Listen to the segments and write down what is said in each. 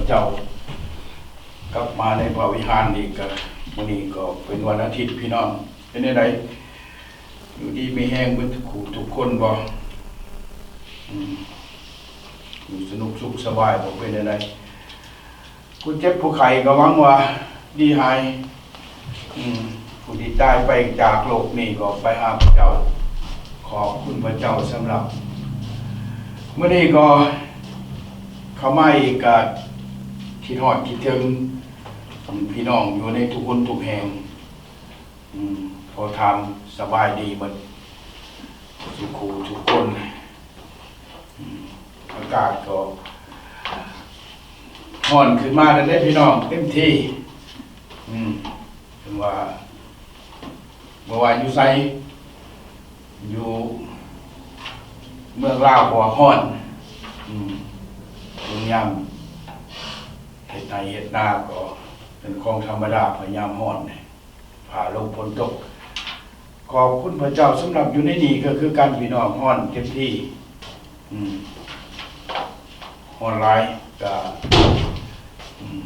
ເຈົ້າ ກັບມາໃນພະວິຫານອີກ. ກະມື້ນີ້ກໍເປັນວັນອາທິດ ພີ່ນ້ອງ ເປັນແນວໃດ? ຢູ່ດີມີແຮງເບິດທຸກຜູ້ທຸກຄົນບໍ່? ອືມ ຢູ່ສະໜຸກສຸກສະບາຍບໍ່? ເປັນແນວໃດ? ຜູ້ເຈັບຜູ້ໄຂ້ກໍຫວັງວ່າດີຫາຍ. ອືມ ຜູ້ທີ່ຕາຍໄປຈາກໂລກນີ້ກໍໄປຫາພະເຈົ້າ. ຂອບຄຸນພະເຈົ້າສຳລັບມື້ນີ້ກໍເຂົ້າມາອີກ ກະຄິດຮອດຄິດເຖິງ ອືມ ພີ່ນ້ອງຢູ່ໃນທຸກຄົນທຸກແຫ່ງ. ອືມ ຂໍຖາມສະບາຍດີເບິດທຸກຜູ້ທຸກຄົນ. ອືມ ອາກາດກໍຮ້ອນຂຶ້ນມາແລ້ວເດ້ ພີ່ນ້ອງ ເຕັມທີ່. ອືມ ເຖິງວ່າ ບໍ່ວ່າຢູ່ໃສ ຢູ່ເມືອງລາວກໍວ່າຮ້ອນ. ອືມ ເຖິງຍາມເຮັດໄຮ່ເຮັດນາກໍເປັນຂອງທຳມະດາ ພະຍາມຮ້ອນ ຟ້າລົມຝົນຕົກ. ຂອບຄຸນພະເຈົ້າສຳລັບຢູ່ໃນນີ້ກໍຄືກັນ ພີ່ນ້ອງ ຮ້ອນເຕັມທີ່. ອືມ ຮ້ອນຫຼາຍກະ ອືມ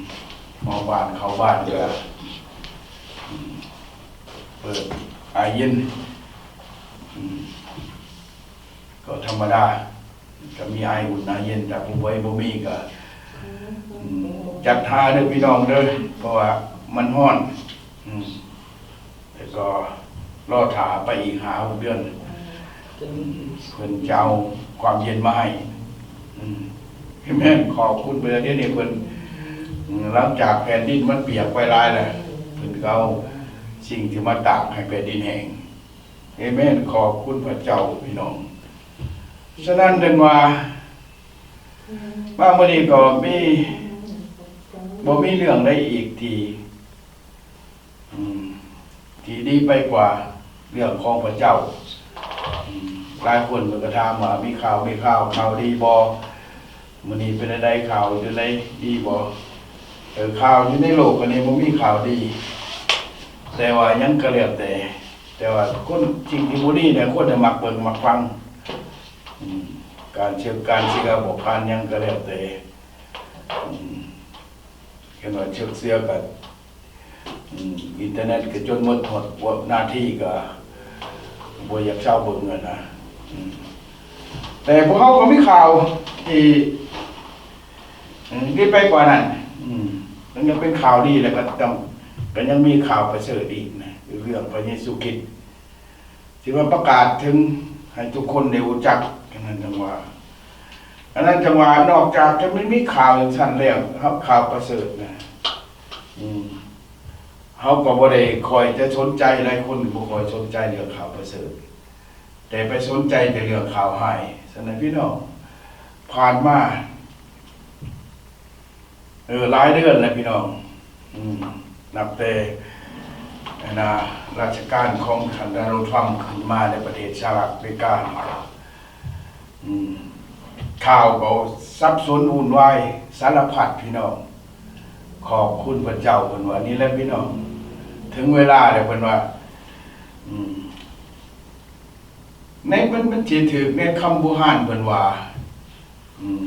ຮອບບ້ານເຂົ້າບ້ານກະ ອືມ ເປີດອາຍເຢັນ. ອືມ ກໍທຳມະດາ ກໍມີອາຍອຸ່ນອາຍເຢັນ. ຖ້າຜູ້ໃດບໍ່ມີກໍ ອືມ ຈັດຫາເດີພີ່ນ້ອງເດີ ເພາະວ່າມັນຮ້ອນ. ອືມ ແລ້ວກໍລໍຖ້າໄປອີກຫ້າຫົກເດືອນ ເພິ່ນຈະເອົາຄວາມເຢັນມາໃຫ້. ອືມ ແມ່ນ ຂອບຄຸນເພິ່ນ. ດຽວນີ້ເພິ່ນ ອືມ ຫຼັງຈາກແຜ່ນດິນມັນປຽກໄປຫຼາຍແລ້ວ ເພິ່ນກໍເອົາສິ່ງທີ່ມາຕາກໃຫ້ແຜ່ນດິນແຫ້ງ. ເອເມນ ຂອບຄຸນພະເຈົ້າ ພີ່ນ້ອງ. ສະນັ້ນ ເຖິງວ່າມາມື້ນີ້ກໍມີ ບໍ່ມີເລື່ອງໃດອີກທີ່ ອືມ ທີ່ດີໄປກວ່າເລື່ອງຂອງພະເຈົ້າ. ອືມ ຫຼາຍຄົນເພິ່ນກໍຖາມວ່າ ມີຂ່າວ ມີຂ່າວ ຂ່າວດີບໍ່? ມື້ນີ້ເປັນແນວໃດ? ຂ່າວຢູ່ໃນ ດີບໍ່? ເອີ ຂ່າວຢູ່ໃນໂລກອັນນີ້ບໍ່ມີຂ່າວດີ ແຕ່ວ່າຫຍັງກໍແລ້ວແຕ່ ແຕ່ວ່າຄົນ ສິ່ງທີ່ບໍ່ດີນະ ຄົນນະມັກເບິ່ງມັກຟັງ. ອືມ ການເຊື່ອ ການເຊື່ອບໍ່ ການຫຍັງກໍແລ້ວແຕ່ ອືມ ຄັນວ່າເຊື່ອ ເຊື່ອກໍ ອືມ ອິນເຕີເນັດກໍຈົນໝົດ ຮອດພວກໜ້າທີ່ກໍບໍ່ຢາກເຊົາເບິ່ງຫັ້ນນະ. ອືມ ແຕ່ພວກເຮົາກໍມີຂ່າວທີ່ ອືມ ດີໄປກວ່ານັ້ນ. ອືມ ມັນຍັງເປັນຂ່າວດີ ແລ້ວກໍຕ້ອງ ກໍຍັງມີຂ່າວປະເສີດອີກນະ ຄືເລື່ອງພະເຢຊູຄຣິດ ທີ່ວ່າປະກາດເຖິງໃຫ້ທຸກຄົນໄດ້ຮູ້ຈັກ. ອັນນັ້ນຈັ່ງວ່າ ອັນນັ້ນຈັ່ງວ່າ ນອກຈາກຈະມີ ມີຂ່າວຈັ່ງຊັ້ນແລ້ວ ເຮົາ ຂ່າວປະເສີດນະ ອືມ ເຮົາກໍບໍ່ໄດ້ຄ່ອຍຈະສົນໃຈ ຫຼາຍຄົນບໍ່ຄ່ອຍສົນໃຈເລື່ອງຂ່າວປະເສີດ ແຕ່ໄປສົນໃຈແຕ່ເລື່ອງຂ່າວຮ້າຍ. ສະນັ້ນ ພີ່ນ້ອງ ຜ່ານມາ ເອີ ຫຼາຍເດືອນແລ້ວ ພີ່ນ້ອງ. ອືມ ນັບແຕ່ ອັນນະ ລາຊະການຂອງທ່ານໂດນັລ ທຣຳ ຂຶ້ນມາໃນປະເທດສະຫະລັດອາເມລິການີ້ ອືມ ຂ່າວກໍສັບສົນວຸ່ນວາຍສາລະພັດ ພີ່ນ້ອງ. ຂອບຄຸນພະເຈົ້າ ເພິ່ນວ່າ ນີ້ແຫຼະ ພີ່ນ້ອງ ເຖິງເວລາແລ້ວ ເພິ່ນວ່າ. ອືມ ໃນ ມັນ ມັນຊິຖືກໃນຄຳບູຮານເພິ່ນວ່າ ອືມ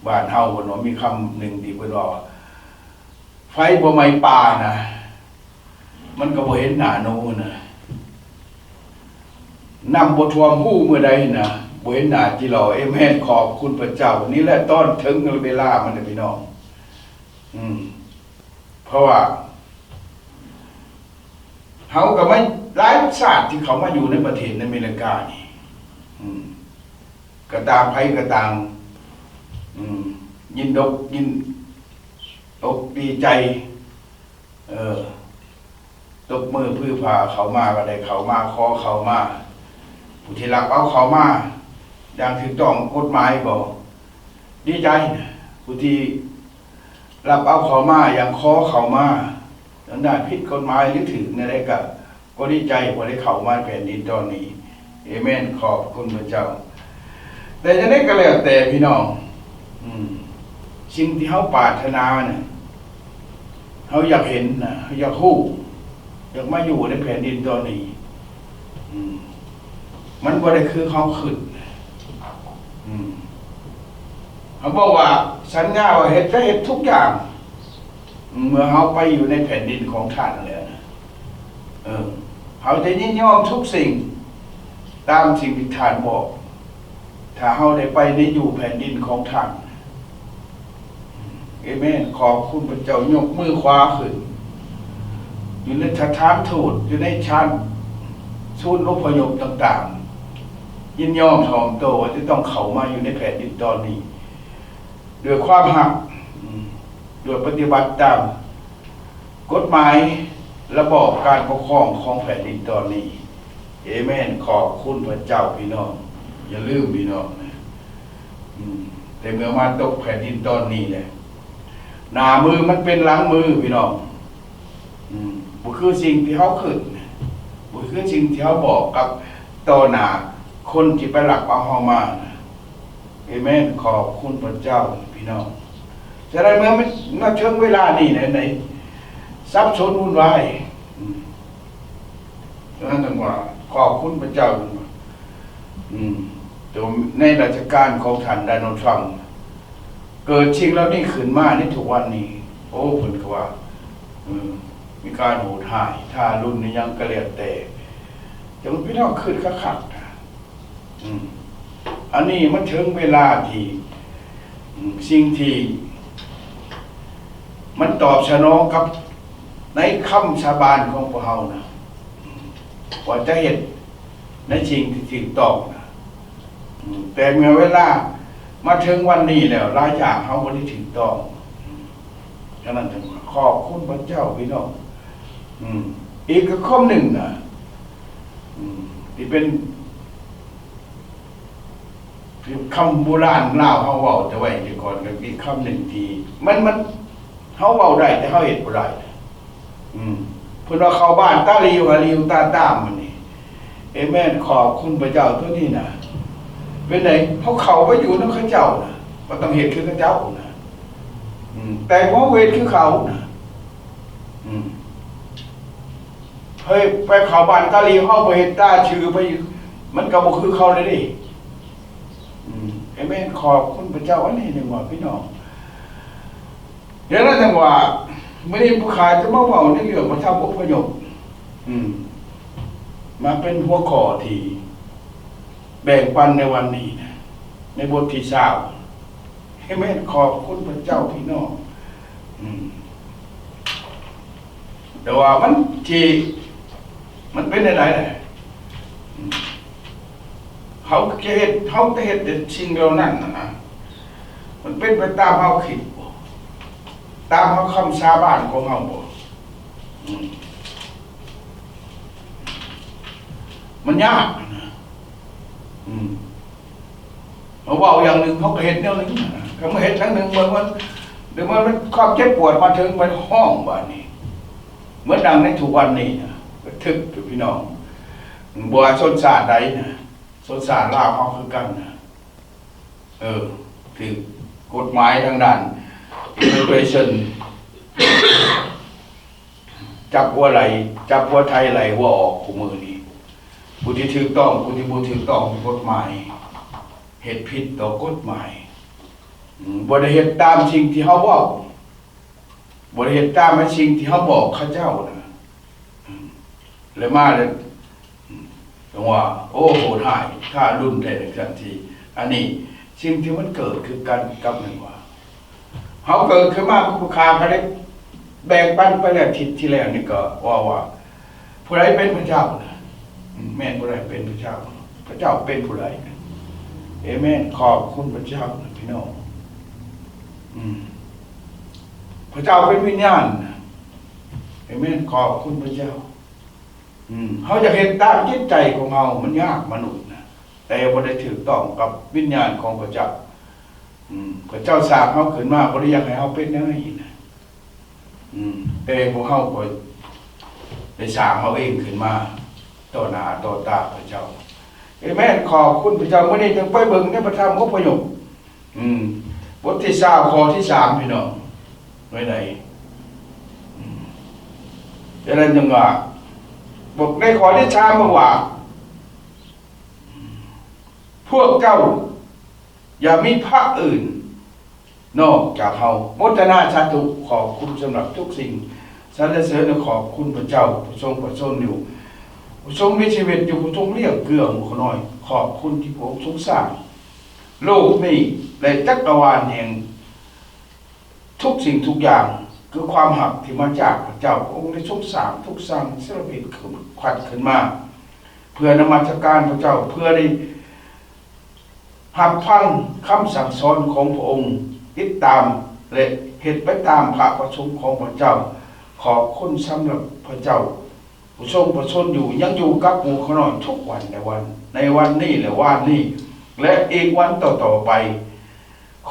ບ້ານເຮົາເພິ່ນວ່າ ມີຄຳໜຶ່ງທີ່ເພິ່ນເວົ້າວ່າ ໄຟບໍ່ໄໝ້ປ່ານະ ມັນກໍບໍ່ເຫັນໜ້າໜູນະ ນ້ຳບໍ່ຖ້ວມຮູເມື່ອໃດນະ ບໍ່ເຫັນໜ້າຈີຫຼໍ. ເອເມນ ຂອບຄຸນພະເຈົ້າ. ນີ້ແຫຼະຕອນເຖິງເວລາມັນນະ ພີ່ນ້ອງ. ອືມ ເພາະວ່າເຮົາກໍມາ ຫຼາຍຊາດທີ່ເຂົ້າມາຢູ່ໃນປະເທດໃນອາເມລິການີ້ ອືມ ກໍຕ່າງ ໃຜກໍຕ່າງ ອືມ ຍິນດີ ຍິນອົກດີໃຈ ເອີ ຕົບມືຜືພາ ເຂົ້າມາກໍໄດ້ເຂົ້າມາ ຂໍເຂົ້າມາ. ຜູ້ທີ່ລັກເອົາເຂົ້າມາຢ່າງຖືກຕ້ອງກົດໝາຍກໍດີໃຈ, ຜູ້ທີ່ລັກເອົາເຂົ້າມາຢ່າງຂໍເຂົ້າມາ ທາງດ້ານຜິດກົດໝາຍ ຫຼື ຖືກແນວໃດກໍ ກໍດີໃຈ ເພາະໄດ້ເຂົ້າມາແຜ່ນດິນຕອນນີ້. ເອເມນ. ຂອບຄຸນພະເຈົ້າ. ແຕ່ຈັ່ງໃດກໍແລ້ວແຕ່ພີ່ນ້ອງ ອືມ ສິ່ງທີ່ເຮົາປາດຖະໜານະ ເຮົາຢາກເຫັນນະ ເຮົາຢາກຮູ້ ຢາກມາຢູ່ໃນແຜ່ນດິນຕອນນີ້ ອືມ ມັນບໍ່ໄດ້ຄືເຮົາຄິດ ອືມ ເຮົາບອກວ່າ ສັນຍາວ່າເຮັດ ຈະເຮັດທຸກຢ່າງ ເມື່ອເຮົາໄປຢູ່ໃນແຜ່ນດິນຂອງທ່ານແລ້ວນະ ເອີ ເຮົາຈະຍິນຍອມທຸກສິ່ງ ຕາມສິ່ງທີ່ທ່ານບອກ ຖ້າເຮົາໄດ້ໄປໃນຢູ່ແຜ່ນດິນຂອງທ່ານ. ເອເມນ. ຂອບຄຸນພະເຈົ້າ. ຍົກມືຂວາຂຶ້ນ ຢູ່ໃນສະຖານທູດ ຢູ່ໃນຊານ ສູນອົບພະຍົບຕ່າງໆ ຍິນຍອມຖ່ອມໂຕວ່າຈະຕ້ອງເຂົ້າມາຢູ່ໃນແຜ່ນດິນຕອນນີ້ ດ້ວຍຄວາມຮັກ ອືມ ດ້ວຍປະຕິບັດຕາມກົດໝາຍລະບອບການປົກຄອງຂອງແຜ່ນດິນຕອນນີ້. ເອເມນ. ຂອບຄຸນພະເຈົ້າພີ່ນ້ອງ. ຢ່າລືມພີ່ນ້ອງນະ ອືມ ແຕ່ເມື່ອມາຕົກແຜ່ນດິນຕອນນີ້ແຫຼະ ໜ້າມືມັນເປັນຫຼັງມືພີ່ນ້ອງ. ອືມ ບໍ່ຄືສິ່ງທີ່ເຮົາຄິດ ບໍ່ຄືສິ່ງທີ່ເຮົາບອກກັບຕໍ່ໜ້າຄົນທີ່ໄປລັກເອົາເຮົາມານະ. ເອເມນ. ຂອບຄຸນພະເຈົ້າພີ່ນ້ອງ. ສະນັ້ນເມື່ອມາເຖິງເວລານີ້ໃນ ໃນສັບສົນວຸ່ນວາຍ ອືມ ສະນັ້ນຈັ່ງວ່າ ຂອບຄຸນພະເຈົ້າ ອືມ ແຕ່ວ່າໃນລາຊະການຂອງທ່ານໂດນັລ ທຣຳ ເກີດສິ່ງເຫຼົ່ານີ້ຂຶ້ນມາໃນທຸກວັນນີ້ ໂອ້ ເພິ່ນກໍວ່າ ເອີ ມີການໂຫດຮ້າຍ ທາລຸນອີ່ຫຍັງກໍແລ້ວແຕ່ ຈັ່ງພີ່ນ້ອງຄິດຄັກໆນະ ອືມ ອັນນີ້ມັນເຖິງເວລາທີ່ ອືມ ສິ່ງທີ່ມັນຕອບສະໜອງກັບໃນຄຳສາບານຂອງພວກເຮົານະ ອືມ ວ່າຈະເຮັດໃນສິ່ງທີ່ຖືກຕ້ອງນະ ອືມ ແຕ່ເມື່ອເວລາມາເຖິງວັນນີ້ແລ້ວ ຫຼາຍຢ່າງເຮົາບໍ່ໄດ້ຖືກຕ້ອງ. ອືມ ສະນັ້ນຈຶ່ງວ່າ ຂອບຄຸນພະເຈົ້າພີ່ນ້ອງ. ອືມ ອີກຄຳໜຶ່ງນະ ອືມ ທີ່ເປັນ ຄືຄຳໂບລານລາວເຮົາເວົ້າແຕ່ໄວແຕ່ກ່ອນ ກໍມີຄຳໜຶ່ງທີ່ມັນ ມັນ ເຮົາເວົ້າໄດ້ ແຕ່ເຮົາເຮັດບໍ່ໄດ້. ອືມ ເພິ່ນວ່າເຂົ້າບ້ານຕາຫຼີວ ຫາຫຼີວຕາຕາມ ມັນນີ້. ເອເມນ. ຂອບຄຸນພະເຈົ້າ. ໂຕນີ້ນະ ເປັນໃດ? ເຮົາເຂົ້າໄປຢູ່ນຳເຂົາເຈົ້ານະ ກໍຕ້ອງເຮັດຄືເຂົາເຈົ້ານະ. ອືມ ແຕ່ບໍ່ເຮັດຄືເຂົານະ. ອືມ ເຮີ້ຍ ໄປເຂົ້າບ້ານຕາຫຼີວ ເຮົາບໍ່ເຮັດຕາຊື່ໄປ ມັນກໍບໍ່ຄືເຂົາເລີຍເດ້. ອືມ ເອເມນ. ຂອບຄຸນພະເຈົ້າ. ອັນນີ້ຈັ່ງວ່າ ພີ່ນ້ອງ ດັ່ງນັ້ນຈັ່ງວ່າ ມື້ນີ້ຜູ້ຂ້າຈະມາເວົ້າໃນເລື່ອງພະທຳອົບພະຍົບ ອືມ ມາເປັນຫົວຂໍ້ທີ່ແບ່ງປັນໃນວັນນີ້ນະ ໃນບົດທີຊາວ. ເອເມນ. ຂອບຄຸນພະເຈົ້າ ພີ່ນ້ອງ. ອືມ ແຕ່ວ່າມັນຊິ ມັນເປັນແນວໃດແຫຼະ? ອືມ ເຮົາຈະເຮັດ ເຮົາຈະເຮັດແຕ່ສິ່ງເຫຼົ່ານັ້ນນະ ມັນເປັນໄປຕາມເຮົາຄິດບໍ່? ຕາມເຮົາຄຳສາບານຂອງເຮົາບໍ່? ອືມ ມັນຍາກນະ. ອືມ ເຮົາເວົ້າຢ່າງໜຶ່ງ ເຮົາກໍເຮັດແນວໜຶ່ງ. ຄັນມາເຮັດທາງໜຶ່ງ ເບິ່ງມັນ ດຽວມັນ ຄວາມເຈັບປວດມາເຖິງ ມັນຮ້ອງບາດນີ້ ເໝືອນດັ່ງໃນທຸກວັນນີ້ນະ ລະທຶກຢູ່ ພີ່ນ້ອງ. ບໍ່ວ່າຊົນຊາດໃດນະ ຊົນຊາດລາວເຮົາຄືກັນນະ ເອີ ຖືກກົດໝາຍທາງດ້ານ immigration ຈັບຫົວໄຫຼ ຈັບຫົວໄຖໄລ່ຫົວອອກ ຄູ່ມື້ນີ້ ຜູ້ທີ່ຖືກຕ້ອງ ຜູ້ທີ່ບໍ່ຖືກຕ້ອງກົດໝາຍ ເຮັດຜິດຕໍ່ກົດໝາຍ ອືມ ບໍ່ໄດ້ເຮັດຕາມສິ່ງທີ່ເຮົາເວົ້າ ບໍ່ໄດ້ເຮັດຕາມໃນສິ່ງທີ່ເຮົາບອກເຂົາເຈົ້ານະ ອືມ ແລ້ວມາແລ້ວ ອືມ ຈັ່ງວ່າ ໂອ້ ໂຫດຮ້າຍທາລຸນແທ້ ຈັ່ງຊັ້ນຊີ້. ອັນນີ້ ສິ່ງທີ່ມັນເກີດຄືກັນກັບ ແມ່ນວ່າ ເຮົາເກີດຂຶ້ນມາເປັນຜູ້ຂ້າ ກໍໄດ້ແບ່ງປັນໄປແລ້ວ ທິດທີ່ແລ້ວນີ້ກໍເວົ້າວ່າ ຜູ້ໃດເປັນພະເຈົ້ານະ? ອືມ ແມ່ນ ຜູ້ໃດເປັນພະເຈົ້າ? ພະເຈົ້າເປັນຜູ້ໃດ? ເອເມນ. ຂອບຄຸນພະເຈົ້ານະ ພີ່ນ້ອງ. ອືມ ພະເຈົ້າເປັນວິນຍານນະ. ເອເມນ. ຂອບຄຸນພະເຈົ້າ. ອືມ ເຮົາຢາກເຮັດຕາມຈິດໃຈຂອງເຮົາ ມັນຍາກ ມະນຸດນະ ແຕ່ບໍ່ໄດ້ຖືກຕ້ອງກັບວິນຍານຂອງພະເຈົ້າ. ອືມ ພະເຈົ້າສ້າງເຮົາຂຶ້ນມາ ບໍ່ໄດ້ຢາກໃຫ້ເຮົາເປັນແນວນີ້ນະ. ອືມ ແຕ່ພວກເຮົາກໍໄດ້ສ້າງເຮົາເອງຂຶ້ນມາ ຕໍ່ໜ້າຕໍ່ຕາພະເຈົ້າ. ເອເມນ. ຂອບຄຸນພະເຈົ້າ. ມື້ນີ້ຈຶ່ງໄປເບິ່ງໃນພະທຳອົບພະຍົບ ອືມ ບົດທີຊາວ ຂໍ້ທີສາມ ພີ່ນ້ອງ ໄວ້ໃດ? ອືມ ສະນັ້ນຈຶ່ງວ່າ ບົດໃນຂໍ້ທີສາມ ບອກວ່າ ພວກເຈົ້າຢ່າມີພະອື່ນ ນອກຈາກເຮົາ. ໂມທະນາສາທຸ ຂອບຄຸນສຳລັບທຸກສິ່ງ. ສັນລະເສີນ ແລະ ຂອບຄຸນພະເຈົ້າ ຜູ້ຊົງພະຊົນຢູ່, ຜູ້ຊົງມີຊີວິດຢູ່, ຜູ້ຊົງລ້ຽງເກືອໝູ່ຂ້ານ້ອຍ. ຂອບຄຸນທີ່ພະອົງຊົງສ້າງໂລກນີ້ ແລະ ຈັກກະວານແຫ່ງທຸກສິ່ງທຸກຢ່າງ, ຄືຄວາມຮັກທີ່ມາຈາກພະເຈົ້າ. ພະອົງໄດ້ຊົງສ້າງທຸກສິ່ງສາລະພິດຂຶ້ນ, ຄັດຂຶ້ນມາ ເພື່ອນະມັດສະການພະເຈົ້າ, ເພື່ອໄດ້ ຮັບຟັງຄຳສັ່ງສອນຂອງພະອົງ, ຕິດຕາມ ແລະ ເຮັດໄປຕາມພະປະສົງຂອງພະເຈົ້າ. ຂອບຄຸນສຳລັບພະເຈົ້າ ຜູ້ຊົງພະຊົນຢູ່, ຍັງຢູ່ກັບໝູ່ຂ້ານ້ອຍທຸກວັນໃນວັນ, ໃນວັນນີ້ ແລະ ວານນີ້ ແລະ ອີກວັນຕໍ່ໆໄປ.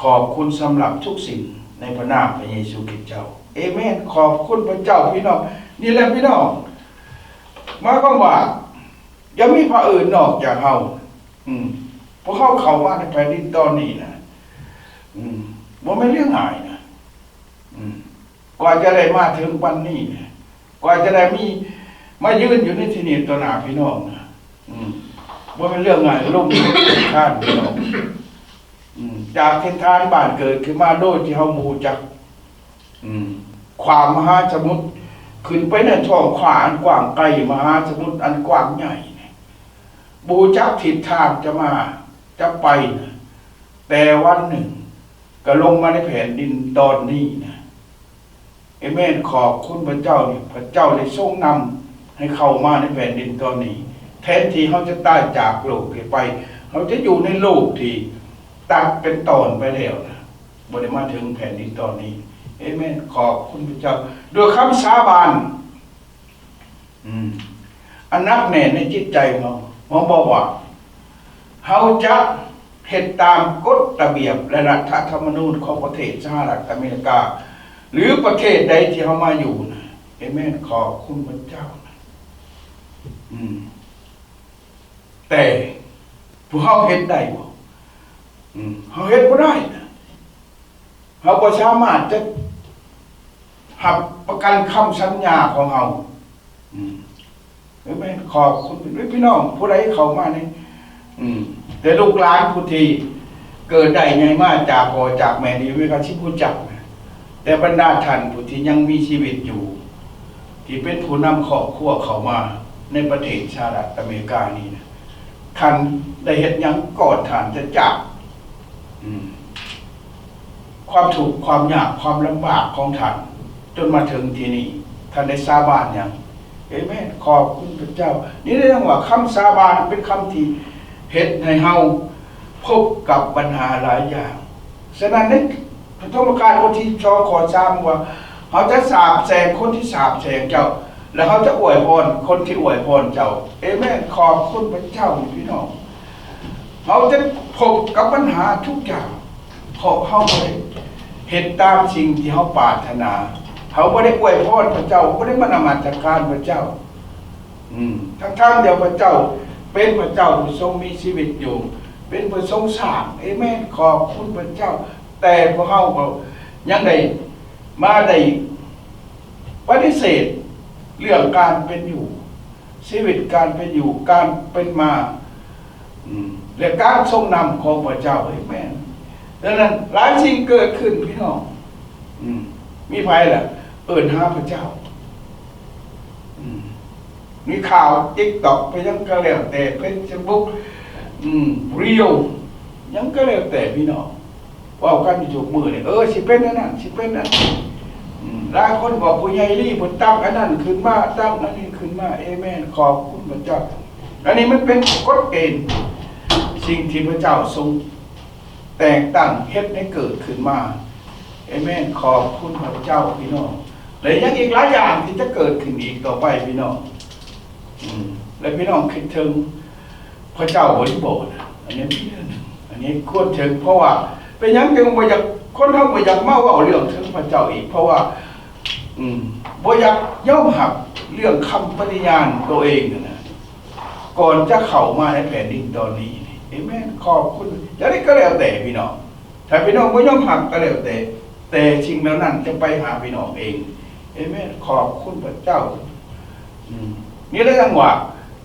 ຂອບຄຸນສຳລັບທຸກສິ່ງໃນພະນາມພະເຢຊູຄຣິດເຈົ້າ. ເອເມນ. ຂອບຄຸນພະເຈົ້າ ພີ່ນ້ອງ. ນີ້ແຫຼະ ພີ່ນ້ອງ, ໝາຍຄວາມວ່າ ຢ່າມີພະອື່ນນອກຈາກເຮົາ. ອືມ ພວກເຮົາເຂົ້າມາໃນແຜ່ນດິນຕອນນີ້ນະ ອືມ ບໍ່ແມ່ນເລື່ອງງ່າຍນະ. ອືມ ກວ່າຈະໄດ້ມາເຖິງວັນນີ້ນະ, ກວ່າຈະໄດ້ມີ ມາຢືນຢູ່ໃນທີ່ນີ້ຕໍ່ໜ້າພີ່ນ້ອງນະ, ອືມ ບໍ່ແມ່ນເລື່ອງງ່າຍ. ລົງ ທ່ານພີ່ນ້ອງ. ອືມ ຈາກຖິ່ນຖານບ້ານເກີດຂຶ້ນມາໂດຍທີ່ເຮົາບໍ່ຮູ້ຈັກ, ອືມ ຂ້າມມະຫາສະໝຸດ ຂຶ້ນໄປໃນທ້ອງຟ້າອັນກວ້າງໄກ, ມະຫາສະໝຸດອັນກວ້າງໃຫຍ່, ບໍ່ຮູ້ຈັກທິດທາງຈະມາຈະໄປນະ, ແຕ່ວັນໜຶ່ງກໍລົງມາໃນແຜ່ນດິນຕອນນີ້ນະ. ເອເມນ. ຂອບຄຸນພະເຈົ້າ ທີ່ພະເຈົ້າໄດ້ຊົງນຳໃຫ້ເຂົ້າມາໃນແຜ່ນດິນຕອນນີ້, ແທນທີ່ເຮົາຈະຕາຍຈາກໂລກນີ້ໄປ, ເຮົາຈະຢູ່ໃນໂລກທີ່ຕັດເປັນຕອນໄປແລ້ວນະ, ບໍ່ໄດ້ມາເຖິງແຜ່ນດິນຕອນນີ້. ເອເມນ. ຂອບຄຸນພະເຈົ້າ. ດ້ວຍຄຳສາບານ ອືມ ອັນໜັກແໜ້ນໃນຈິດໃຈຂອງເຮົາ, ເຮົາບອກວ່າ ເຮົາຈະເຮັດຕາມກົດລະບຽບ ແລະ ລັດຖະທຳມະນູນຂອງປະເທດສະຫະລັດອາເມລິກາ ຫຼື ປະເທດໃດທີ່ເຮົາມາຢູ່ນະ. ເອເມນ. ຂອບຄຸນພະເຈົ້ານະ. ອືມ ແຕ່ພວກເຮົາເຮັດໄດ້ບໍ່? ອືມ ເຮົາເຮັດບໍ່ໄດ້ນະ. ເຮົາບໍ່ສາມາດຈະຮັບປະກັນຄຳສັນຍາຂອງເຮົາ. ອືມ ເອີ ແມ່ນ ຂອບຄຸນພີ່ນ້ອງຜູ້ໃດເຂົ້າມານີ້. ອືມ ແຕ່ລູກຫຼານຜູ້ທີ່ເກີດໄດ້ໃຫຍ່ມາຈາກພໍ່ຈາກແມ່ນີ້ ມີການຊິຮູ້ຈັກນະ, ແຕ່ບັນດາທ່ານຜູ້ທີ່ຍັງມີຊີວິດຢູ່ ທີ່ເປັນຜູ້ນຳຄອບຄົວເຂົ້າມາໃນປະເທດສະຫະລັດອາເມລິການີ້ນະ, ທ່ານໄດ້ເຮັດຫຍັງກ່ອນທ່ານຈະຈາກ ອືມ ຄວາມທຸກຄວາມຍາກຄວາມລຳບາກຂອງທ່ານ ຈົນມາເຖິງທີ່ນີ້, ທ່ານໄດ້ສາບານຫຍັງ? ເອເມນ. ຂອບຄຸນພະເຈົ້າ. ນີ້ເອີ້ນວ່າຄຳສາບານເປັນຄຳທີ່ເຮັດໃຫ້ເຮົາພົບກັບບັນຫາຫຼາຍຢ່າງ. ສະນັ້ນ ໃນປະຖົມມະການບົດທີສອງ ຂໍ້ສາມ ວ່າ ເຮົາຈະສາບແຊ່ງຄົນທີ່ສາບແຊ່ງເຈົ້າ ແລະ ເຮົາຈະອວຍພອນຄົນທີ່ອວຍພອນເຈົ້າ. ເອເມນ. ຂອບຄຸນພະເຈົ້າ ພີ່ນ້ອງ. ເຮົາຈະພົບກັບບັນຫາທຸກຢ່າງ ເພາະເຮົາບໍ່ໄດ້ເຮັດຕາມສິ່ງທີ່ເຮົາປາດຖະໜາ, ເຮົາບໍ່ໄດ້ອວຍພອນພະເຈົ້າ, ບໍ່ໄດ້ມານະມັດສະການພະເຈົ້າ. ອືມ ທັງໆທີ່ພະເຈົ້າເປັນພະເຈົ້າຜູ້ຊົງມີຊີວິດຢູ່, ເປັນຜູ້ຊົງສ້າງ. ເອເມນ. ຂອບຄຸນພະເຈົ້າ. ແຕ່ພວກເຮົາກໍຍັງໄດ້ມາໄດ້ປະຕິເສດເລື່ອງການເປັນຢູ່ ຊີວິດການເປັນຢູ່ ການເປັນມາ ອືມ ແລະ ການຊົງນຳຂອງພະເຈົ້າ. ເອີຍ ແມ່ນ. ດັ່ງນັ້ນ ຫຼາຍສິ່ງເກີດຂຶ້ນ ພີ່ນ້ອງ. ອືມ ມີໃຜລະເອີ້ນຫາພະເຈົ້າ? ອືມ ມີຂ່າວ TikTok ໄປຫຍັງກໍແລ້ວແຕ່ Facebook ອືມ Reel ຫຍັງກໍແລ້ວແຕ່ ພີ່ນ້ອງ. ເວົ້າກັນຢູ່ທຸກມື້ນີ້ ເອີ ຊິເປັນອັນນັ້ນ ຊິເປັນອັນນີ້. ອືມ ຫຼາຍຄົນບອກ ຜູ້ໃຫຍ່ລີເພິ່ນຕັ້ງອັນນັ້ນຂຶ້ນມາ ຕັ້ງອັນນີ້ຂຶ້ນມາ. ເອເມນ. ຂອບຄຸນພະເຈົ້າ. ອັນນີ້ມັນເປັນກົດເກນ ສິ່ງທີ່ພະເຈົ້າຊົງແຕ່ງຕັ້ງເຮັດໃຫ້ເກີດຂຶ້ນມາ. ເອເມນ. ຂອບຄຸນພະເຈົ້າ ພີ່ນ້ອງ. ແລະ ຍັງອີກຫຼາຍຢ່າງທີ່ຈະເກີດຂຶ້ນອີກຕໍ່ໄປ ພີ່ນ້ອງ. ອືມ ແລະ ພີ່ນ້ອງຄິດເຖິງ ພະເຈົ້າບໍລິໂພກນະ ອັນນີ້ເປັນເລື່ອງໜຶ່ງ ອັນນີ້ຄວນເຖິງ. ເພາະວ່າເປັນຫຍັງຈຶ່ງບໍ່ຢາກ ຄົນເຮົາບໍ່ຢາກມາເວົ້າເລື່ອງເຖິງພະເຈົ້າອີກ? ເພາະວ່າ ອືມ ບໍ່ຢາກຍອມຮັບເລື່ອງຄຳປະຕິຍານໂຕເອງຫັ້ນນະ ກ່ອນຈະເຂົ້າມາໃນແຜ່ນດິນຕອນນີ້. ເອເມນ. ຂອບຄຸນ. ຢ່າງໃດກໍແລ້ວແຕ່ ພີ່ນ້ອງ ຖ້າພີ່ນ້ອງບໍ່ຍອມຮັບກໍແລ້ວແຕ່ ແຕ່ສິ່ງເຫຼົ່ານັ້ນຈະໄປຫາພີ່ນ້ອງເອງ. ເອເມນ. ຂອບຄຸນພະເຈົ້າ. ອືມ ນີ້ແຫຼະຈັ່ງວ່າ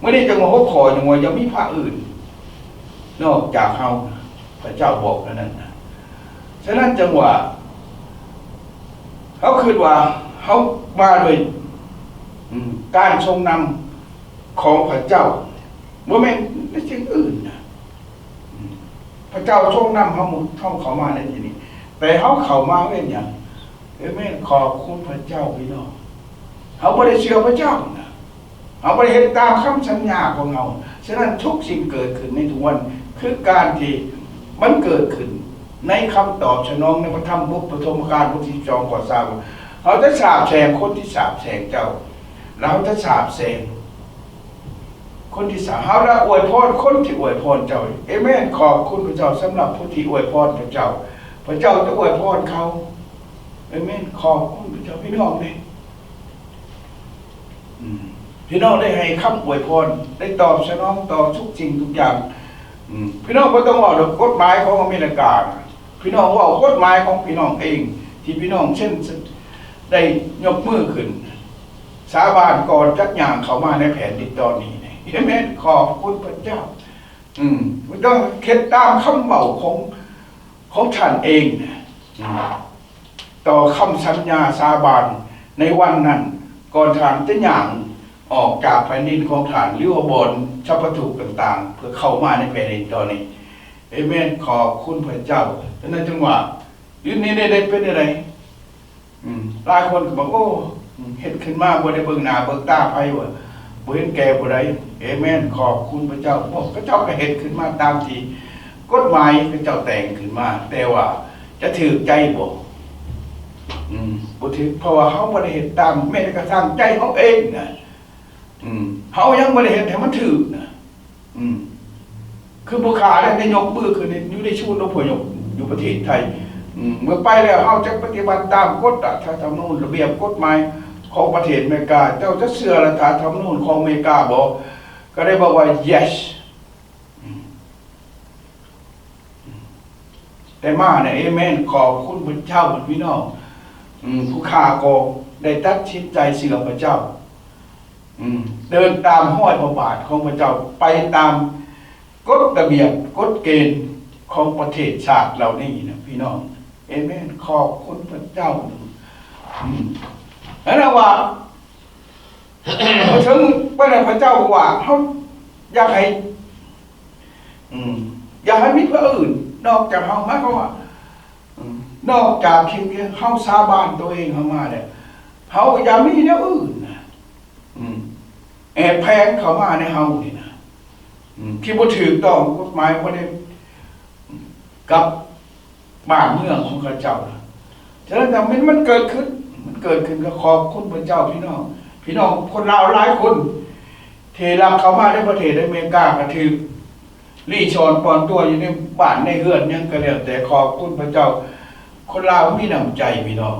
ມື້ນີ້ຈັ່ງວ່າຫົວຂໍ້ຈັ່ງວ່າ ຢ່າມີພະອື່ນນອກຈາກເຮົາ. ພະເຈົ້າບອກອັນນັ້ນນະ. ສະນັ້ນຈຶ່ງວ່າ ເຮົາຄິດວ່າເຮົາມາໂດຍ ອາ ການຊົງນຳຂອງພະເຈົ້າ ບໍ່ແມ່ນໃນສິ່ງອື່ນນະ. ອາ ພະເຈົ້າຊົງນຳເຮົາ ເຮົາເຂົ້າມາໃນທີ່ນີ້ ແຕ່ເຮົາເຂົ້າມາເຮັດຫຍັງ? ເອີແມ່ນ ຂອບຄຸນພະເຈົ້າພີ່ນ້ອງ. ເຮົາບໍ່ໄດ້ເຊື່ອພະເຈົ້ານະ. ເຮົາບໍ່ໄດ້ເຮັດຕາມຄຳສັນຍາຂອງເຮົາ. ສະນັ້ນທຸກສິ່ງເກີດຂຶ້ນໃນທຸກວັນ ຄືການທີ່ມັນເກີດຂຶ້ນໃນຄຳຕອບສະໜອງໃນພະທຳບົດປະຖົມມະການ ບົດທີສິບສອງ ຂໍ້ຊາວ ເຮົາຈະສາບແຊ່ງຄົນທີ່ສາບແຊ່ງເຈົ້າ ແລະ ເຮົາຈະສາບແຊ່ງຄົນທີ່ສາ ເຮົາຈະອວຍພອນຄົນທີ່ອວຍພອນເຈົ້າ. ເອເມນ. ຂອບຄຸນພະເຈົ້າສຳລັບຜູ້ທີ່ອວຍພອນພະເຈົ້າ. ພະເຈົ້າຈະອວຍພອນເຂົາ. ເອເມນ. ຂອບຄຸນພະເຈົ້າ. ພີ່ນ້ອງເດ້ ອືມ ພີ່ນ້ອງໄດ້ໃຫ້ຄຳອວຍພອນ ໄດ້ຕອບສະໜອງຕໍ່ທຸກສິ່ງທຸກຢ່າງ. ອືມ ພີ່ນ້ອງບໍ່ຕ້ອງເວົ້າດອກກົດໝາຍຂອງອາເມລິການະ, ພີ່ນ້ອງເວົ້າກົດໝາຍຂອງພີ່ນ້ອງເອງ ທີ່ພີ່ນ້ອງເຊັນ ໄດ້ຍົກມືຂຶ້ນສາບານກ່ອນຈັກຍ່າງເຂົ້າມາໃນແຜ່ນດິນຕອນນີ້. ເອເມນ. ຂອບຄຸນພະເຈົ້າ. ອືມ ບໍ່ຕ້ອງເຮັດຕາມຄຳເວົ້າຂອງ ຂອງທ່ານເອງນະ ອືມ ຕໍ່ຄຳສັນຍາສາບານໃນວັນນັ້ນ ກ່ອນທ່ານຈະຍ່າງອອກຈາກແຜ່ນດິນຂອງທ່ານ ຫຼືວ່າບ່ອນສະຖານທີ່ຕ່າງໆ ເພື່ອເຂົ້າມາໃນແຜ່ນດິນຕອນນີ້. ເອເມນ. ຂອບຄຸນພະເຈົ້າ. ສະນັ້ນຈຶ່ງວ່າ ຢູ່ນີ້ໄດ້ເປັນຈັ່ງໃດ? ອືມ ຫຼາຍຄົນກໍບອກ ໂອ້ ເຮັດຂຶ້ນມາບໍ່ໄດ້ເບິ່ງໜ້າເບິ່ງຕາໃຜ ວ່າບໍ່ເຫັນແກ່ຜູ້ໃດ. ເອເມນ. ຂອບຄຸນພະເຈົ້າ. ພວກເຂົາເຈົ້າກໍເຮັດຂຶ້ນມາຕາມທີ່ກົດໝາຍເຂົາເຈົ້າແຕ່ງຂຶ້ນມາ, ແຕ່ວ່າຈະຖືກໃຈບໍ່? ອືມ ບໍ່ຖືກ, ເພາະວ່າເຮົາບໍ່ໄດ້ເຮັດຕາມ ແມ້ແຕ່ກະທັ່ງໃຈເຮົາເອງນະ. ອືມ ເຮົາຍັງບໍ່ໄດ້ເຮັດໃຫ້ມັນຖືກນະ. ອືມ ຄືຜູ້ຂ້າໄດ້ ໄດ້ຍົກມືຂຶ້ນຢູ່ໃນສູນອະພະຍົບຢູ່ປະເທດໄທ. ອືມ ເມື່ອໄປແລ້ວ ເຮົາຈະປະຕິບັດຕາມກົດ ລັດຖະທຳມະນູນ ລະບຽບກົດໝາຍຂອງປະເທດອາເມລິກາ. ເຈົ້າຈະເຊື່ອລັດຖະທຳມະນູນຂອງອາເມລິກາບໍ່? ກໍໄດ້ບອກວ່າ yes. ອືມ ແຕ່ມານະ ເອເມນ. ຂອບຄຸນພະເຈົ້າ ພີ່ນ້ອງ. ອືມ ຜູ້ຂ້າກໍໄດ້ຕັດສິນໃຈເຊື່ອພະເຈົ້າ. ອືມ ເດີນຕາມຮອຍພະບາດຂອງພະເຈົ້າ, ໄປຕາມກົດລະບຽບກົດເກນຂອງປະເທດຊາດເຫຼົ່ານີ້ນະ ພີ່ນ້ອງ. ເອເມນ. ຂອບຄຸນພະເຈົ້າ. ອືມ ນັ້ນລະວ່າ ເຖິງປານໃດພະເຈົ້າວ່າ ເຮົາຢາກໃຫ້ ອືມ ຢ່າໃຫ້ມີຜູ້ອື່ນນອກຈາກເຮົາ. ໝາຍຄວາມວ່າ ອືມ ນອກຈາກພຽງ ພຽງເຮົາສາບານຕົວເອງເຮົາມາແລ້ວ ເຮົາຢ່າມີແນວອື່ນນະ ອືມ ແອບແຝງເຂົ້າມາໃນເຮົານີ້ນະ ອືມ ທີ່ບໍ່ຖືກຕ້ອງກົດໝາຍ ບໍ່ໄດ້ກັບ ບ້ານເມືອງຂອງເຂົາເຈົ້າ. ສະນັ້ນ ມັນ ມັນເກີດຂຶ້ນ ມັນເກີດຂຶ້ນ ກໍຂອບຄຸນພະເຈົ້າ ພີ່ນ້ອງ. ພີ່ນ້ອງຄົນລາວຫຼາຍຄົນທີ່ລັກເຂົ້າມາໃນປະເທດອາເມລິກາ ກໍຖືກລີ້ຊ່ອນປ່ອນຕົວຢູ່ໃນບ້ານໃນເຮືອນຫຍັງກໍແລ້ວແຕ່. ຂອບຄຸນພະເຈົ້າ ຄົນລາວມີນ້ຳໃຈ ພີ່ນ້ອງ.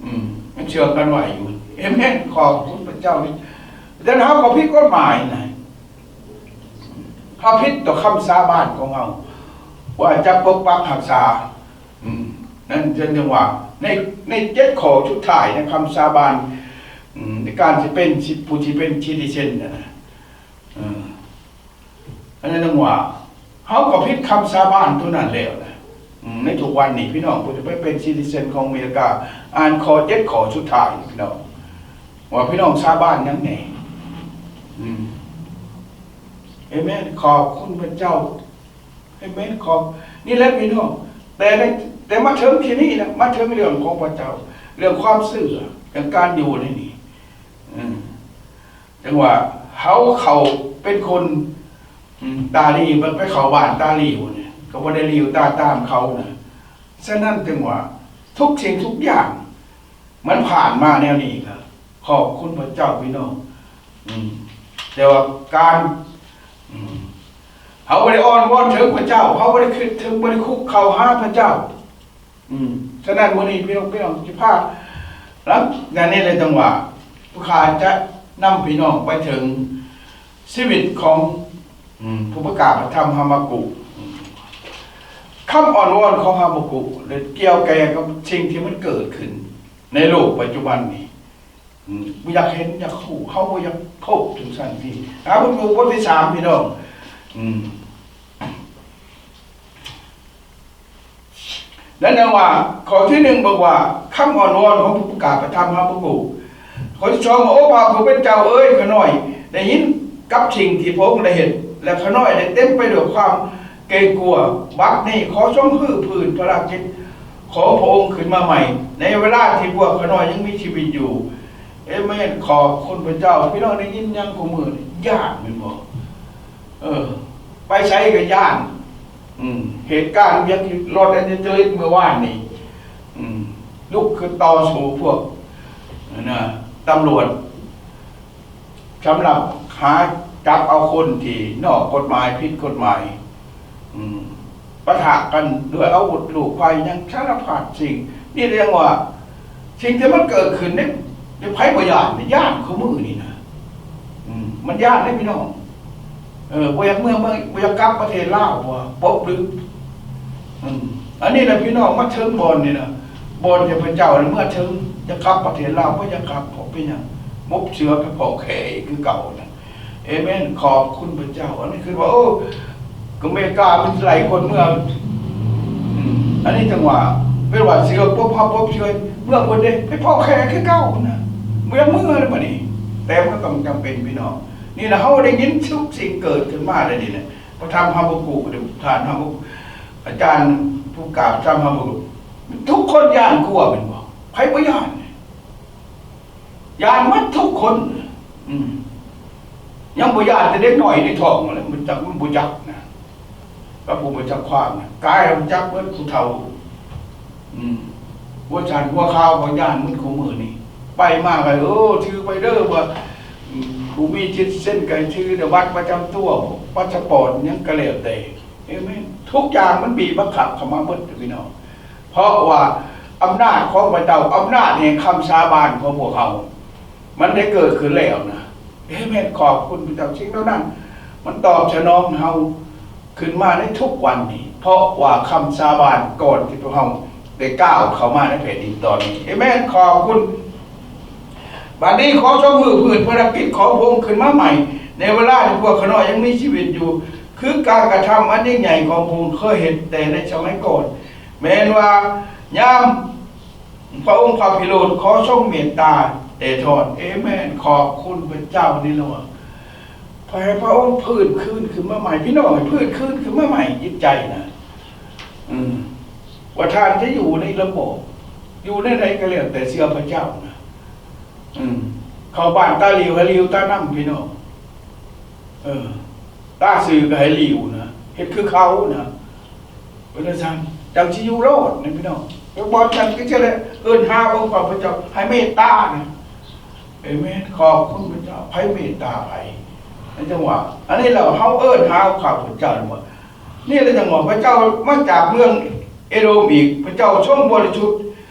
ອືມ ມັນເຊື່ອງກັນໄວຢູ່. ເອເມນ. ຂອບຄຸນພະເຈົ້າ. ແຕ່ເຮົາກໍຜິດກົດໝາຍນະ. ເຮົາຜິດຕໍ່ຄຳສາບານຂອງເຮົາ ວ່າຈະປົກປັກຮັກສາ. ອືມ ນັ້ນຈຶ່ງວ່າ ໃນ ໃນເຈັດຂໍ້ສຸດທ້າຍໃນຄຳສາບານ ອືມ ໃນການຊິເປັນ ຊິ ຜູ້ທີ່ເປັນຊິຕິເຊັນຫັ້ນນະ. ເອີ ອັນນັ້ນຈັ່ງວ່າ ເຮົາກໍຜິດຄຳສາບານຕົວນັ້ນແລ້ວນະ. ອືມ ໃນທຸກວັນນີ້ ພີ່ນ້ອງ ຜູ້ທີ່ໄປເປັນຊິຕິເຊັນຂອງອາເມລິກາ ອ່ານຂໍ້ເຈັດຂໍ້ສຸດທ້າຍ ພີ່ນ້ອງ ວ່າພີ່ນ້ອງສາບານຫຍັງແດ່. ອືມ ເອເມນ. ຂອບຄຸນພະເຈົ້າ. ເອເມນ. ຂອບ ນີ້ແຫຼະພີ່ນ້ອງ ແຕ່ໃນ ແຕ່ມາເຖິງທີ່ນີ້ນະ ມາເຖິງເລື່ອງຂອງພະເຈົ້າ ເລື່ອງຄວາມເຊື່ອ ເລື່ອງການຢູ່ໃນນີ້ ອືມ ຈັ່ງວ່າເຮົາເຂົ້າເປັນຄົນ ອືມ ຕາຫຼິ່ວ ໄປເຂົ້າບ້ານຕາຫຼິ່ວນີ້ ກໍບໍ່ໄດ້ຫຼິ່ວຕາຕາມເຂົານະ. ສະນັ້ນຈຶ່ງວ່າທຸກສິ່ງທຸກຢ່າງ ມັນຜ່ານມາແນວນີ້ກໍຂອບຄຸນພະເຈົ້າ ພີ່ນ້ອງ. ອືມ ແຕ່ວ່າການ ອືມ ເຮົາບໍ່ໄດ້ອ້ອນວອນເຖິງພະເຈົ້າ, ເຮົາບໍ່ໄດ້ຄິດເຖິງ, ບໍ່ໄດ້ຄຸກເຂົ່າຫາພະເຈົ້າ. ອືມ ສະນັ້ນມື້ນີ້ພີ່ນ້ອງ, ພີ່ນ້ອງຈະພາ ຫຼັງຈາກນີ້ແລ້ວຈັ່ງວ່າ ຜູ້ຂ້າຈະນຳພີ່ນ້ອງໄປເຖິງຊີວິດຂອງ ອືມ ຜູ້ປະກາດພະທຳຮາບາກຸກ. ອືມ ຄຳອ້ອນວອນຂອງຮາບາກຸກ ແລະ ກ່ຽວແກ່ກັບສິ່ງທີ່ມັນເກີດຂຶ້ນໃນໂລກປັດຈຸບັນນີ້. ອືມ ບໍ່ຢາກເຫັນ ຢາກຮູ້ ເຮົາບໍ່ຢາກພົບຈັ່ງຊັ້ນນີ້. ຮາບາກຸກບົດທີສາມ ພີ່ນ້ອງ. ອືມ ໃນ ນັ້ນຈັ່ງວ່າ ຂໍ້ທີໜຶ່ງບອກວ່າ ຄຳອ້ອນວອນຂອງຜູ້ປະກາດພະທຳຮາບາກຸກ. ຂໍ້ທີສອງວ່າ ໂອ້ ພະຜູ້ເປັນເຈົ້າເອີຍ, ຂ້ານ້ອຍໄດ້ຍິນກັບສິ່ງທີ່ພະອົງໄດ້ເຮັດ ແລະ ຂ້ານ້ອຍໄດ້ເຕັມໄປດ້ວຍຄວາມເກງກົວ. ບັດນີ້ຂໍຈົ່ງຮື້ຟື້ນພາລະກິດຂອງພະອົງຂຶ້ນມາໃໝ່ ໃນເວລາທີ່ພວກຂ້ານ້ອຍຍັງມີຊີວິດຢູ່. ເອເມນ. ຂອບຄຸນພະເຈົ້າ. ພີ່ນ້ອງໄດ້ຍິນຫຍັງຄູ່ມື້ນີ້? ຢ້ານແມ່ນບໍ່? ເອີ ໄປໃສກໍຢ້ານ. ອືມ ເຫດການວຽກລອດແອນເຈລິດເມື່ອວານນີ້ ອືມ ລຸກຂຶ້ນຕໍ່ສູ້ພວກ ອັນນະ ຕຳຫຼວດ ສຳລັບຫາຈັບເອົາຄົນທີ່ນອກກົດໝາຍ, ຜິດກົດໝາຍ. ອືມ ປະທະກັນດ້ວຍອາວຸດລູກໄຟ ຫຍັງສາລະພັດສິ່ງ. ນີ້ເລີຍວ່າ ສິ່ງທີ່ມັນເກີດຂຶ້ນນີ້ ໃຜບໍ່ຢ້ານ? ຢ້ານຄູ່ມື້ນີ້ນະ. ອືມ ມັນຢ້ານເດ້ພີ່ນ້ອງ. ເອີ ບໍ່ຢາກເມືອ ບໍ່ ບໍ່ຢາກກັບປະເທດລາວ ເພາະວ່າປົກດຶງ. ອືມ ອັນນີ້ແຫຼະພີ່ນ້ອງ ມາເຖິງບ່ອນນີ້ນະ ບ່ອນທີ່ພະເຈົ້າເມືອເຖິງ ຈະກັບປະເທດລາວ ບໍ່ຢາກກັບ. ເພາະເປັນຫຍັງ? ບົບເສືອໄປເພາະແຂ້ອີກຄືເກົ່ານະ. ເອເມນ. ຂອບຄຸນພະເຈົ້າ. ອັນນີ້ຄືວ່າ ໂອ້ ອາເມລິກາມັນໄລ່ຄົນເມືອ. ອືມ ອັນນີ້ຈັ່ງວ່າ ເປັນວ່າເສືອປົບ ເຮົາປົບເສືອ ເມືອເພິ່ນເດ້ ໄປເພາະແຂ້ຄືເກົ່ານະ. ບໍ່ຢາກເມືອແລ້ວບັດນີ້ ແຕ່ມັນກໍຕ້ອງຈຳເປັນພີ່ນ້ອງ. ນີ້ນະ ເຮົາໄດ້ຍິນທຸກສິ່ງເກີດຂຶ້ນມາແລ້ວນີ້ນະ. ພະທຳຮາບາກຸກ ທ່ານຮາບາກຸກ ອາຈານຜູ້ກາບທຳຮາບາກຸກ ທຸກຄົນຢ້ານກົວແມ່ນບໍ່? ໃຜບໍ່ຢ້ານ? ຢ້ານໝົດທຸກຄົນ. ອືມ ຍັງບໍ່ຢ້ານແຕ່ເດັກນ້ອຍໃນທ້ອງແຫຼະ ມັນຈັກ ມັນບໍ່ຈັກນະ ກັບຜູ້ບໍ່ຈັກຄວາມນະ. ກາຍແລ້ວຈັກເບິດຜູ້ເຖົ້າ. ອືມ ຫົວສັນຫົວຂາວກໍຢ້ານໝົດຄູ່ມື້ນີ້. ໄປມາກໍ ເອີ ຖືໄປເດີວ່າ ອືມ ຜູ້ມີສິດເຊັນກໍຖືແຕ່ບັດປະຈຳຕົວ ພາສປອດ ຫຍັງກໍແລ້ວແຕ່. ເອເມນ. ທຸກຢ່າງມັນບີບບັງຄັບເຂົ້າມາເບິດ ພີ່ນ້ອງ. ເພາະວ່າອຳນາດຂອງພະເຈົ້າ, ອຳນາດແຫ່ງຄຳສາບານຂອງພວກເຮົາ ມັນໄດ້ເກີດຂຶ້ນແລ້ວນະ. ເອເມນ. ຂອບຄຸນພະເຈົ້າ. ສິ່ງເຫຼົ່ານັ້ນມັນຕອບສະໜອງເຮົາຂຶ້ນມາໃນທຸກວັນນີ້ ເພາະວ່າຄຳສາບານກ່ອນທີ່ພວກເຮົາໄດ້ກ້າວເຂົ້າມາໃນແຜ່ນດິນຕອນນີ້. ເອເມນ. ຂອບຄຸນ. ບັດນີ້ຂໍຈົ່ງຮື້ຟື້ນພາລະກິດຂອງພະອົງຂຶ້ນມາໃໝ່ ໃນເວລາທີ່ພວກຂ້ານ້ອຍຍັງມີຊີວິດຢູ່ ຄືການກະທຳອັນຍິ່ງໃຫຍ່ຂອງພະອົງເຄີຍເຮັດແຕ່ໃນສະໄໝກ່ອນ. ແມ່ນວ່າຍາມພະອົງພະພິໂຣດ ຂໍຊົງເມດຕາແຕ່ທອນ. ເອເມນ. ຂອບຄຸນພະເຈົ້າ. ນີ້ລະວ່າ ໃຫ້ພະອົງຟື້ນຄືນຂຶ້ນມາໃໝ່. ພີ່ນ້ອງ ໃຫ້ຟື້ນຄືນຂຶ້ນມາໃໝ່ຈິດໃຈນະ. ອືມ ວ່າທ່ານຈະຢູ່ໃນລະບອບ ຢູ່ໃນໃດກໍແລ້ວແຕ່ ເຊື່ອພະເຈົ້ານະ. ອືມ ເຂົ້າບ້ານຕາຫຼິວໃຫ້ຫຼິວຕານຳ ພີ່ນ້ອງ. ເອີ ຕາຊື່ກໍໃຫ້ຫຼິວນະ ເຮັດຄືເຂົານະ. ເປັນຈັ່ງຊັ້ນ ຈັ່ງຊິຢູ່ລອດນະ ພີ່ນ້ອງ. ໄປບ່ອນນັ້ນກໍຈະໄດ້ເອີ້ນຫາອົງພະເຈົ້າ ໃຫ້ເມດຕານະ. ເອເມນ. ຂອບຄຸນພະເຈົ້າ. ໃຜເມດຕາໃຜ? ໃນຈັງຫວະອັນນີ້ແຫຼະ ເຮົາເອີ້ນຫາພະເຈົ້າວ່າ ນີ້ແຫຼະ ຈັ່ງວ່າພະເຈົ້າມາຈາກເມືອງເອໂດມອີກ, ພະເຈົ້າຊົງບໍລິສຸດ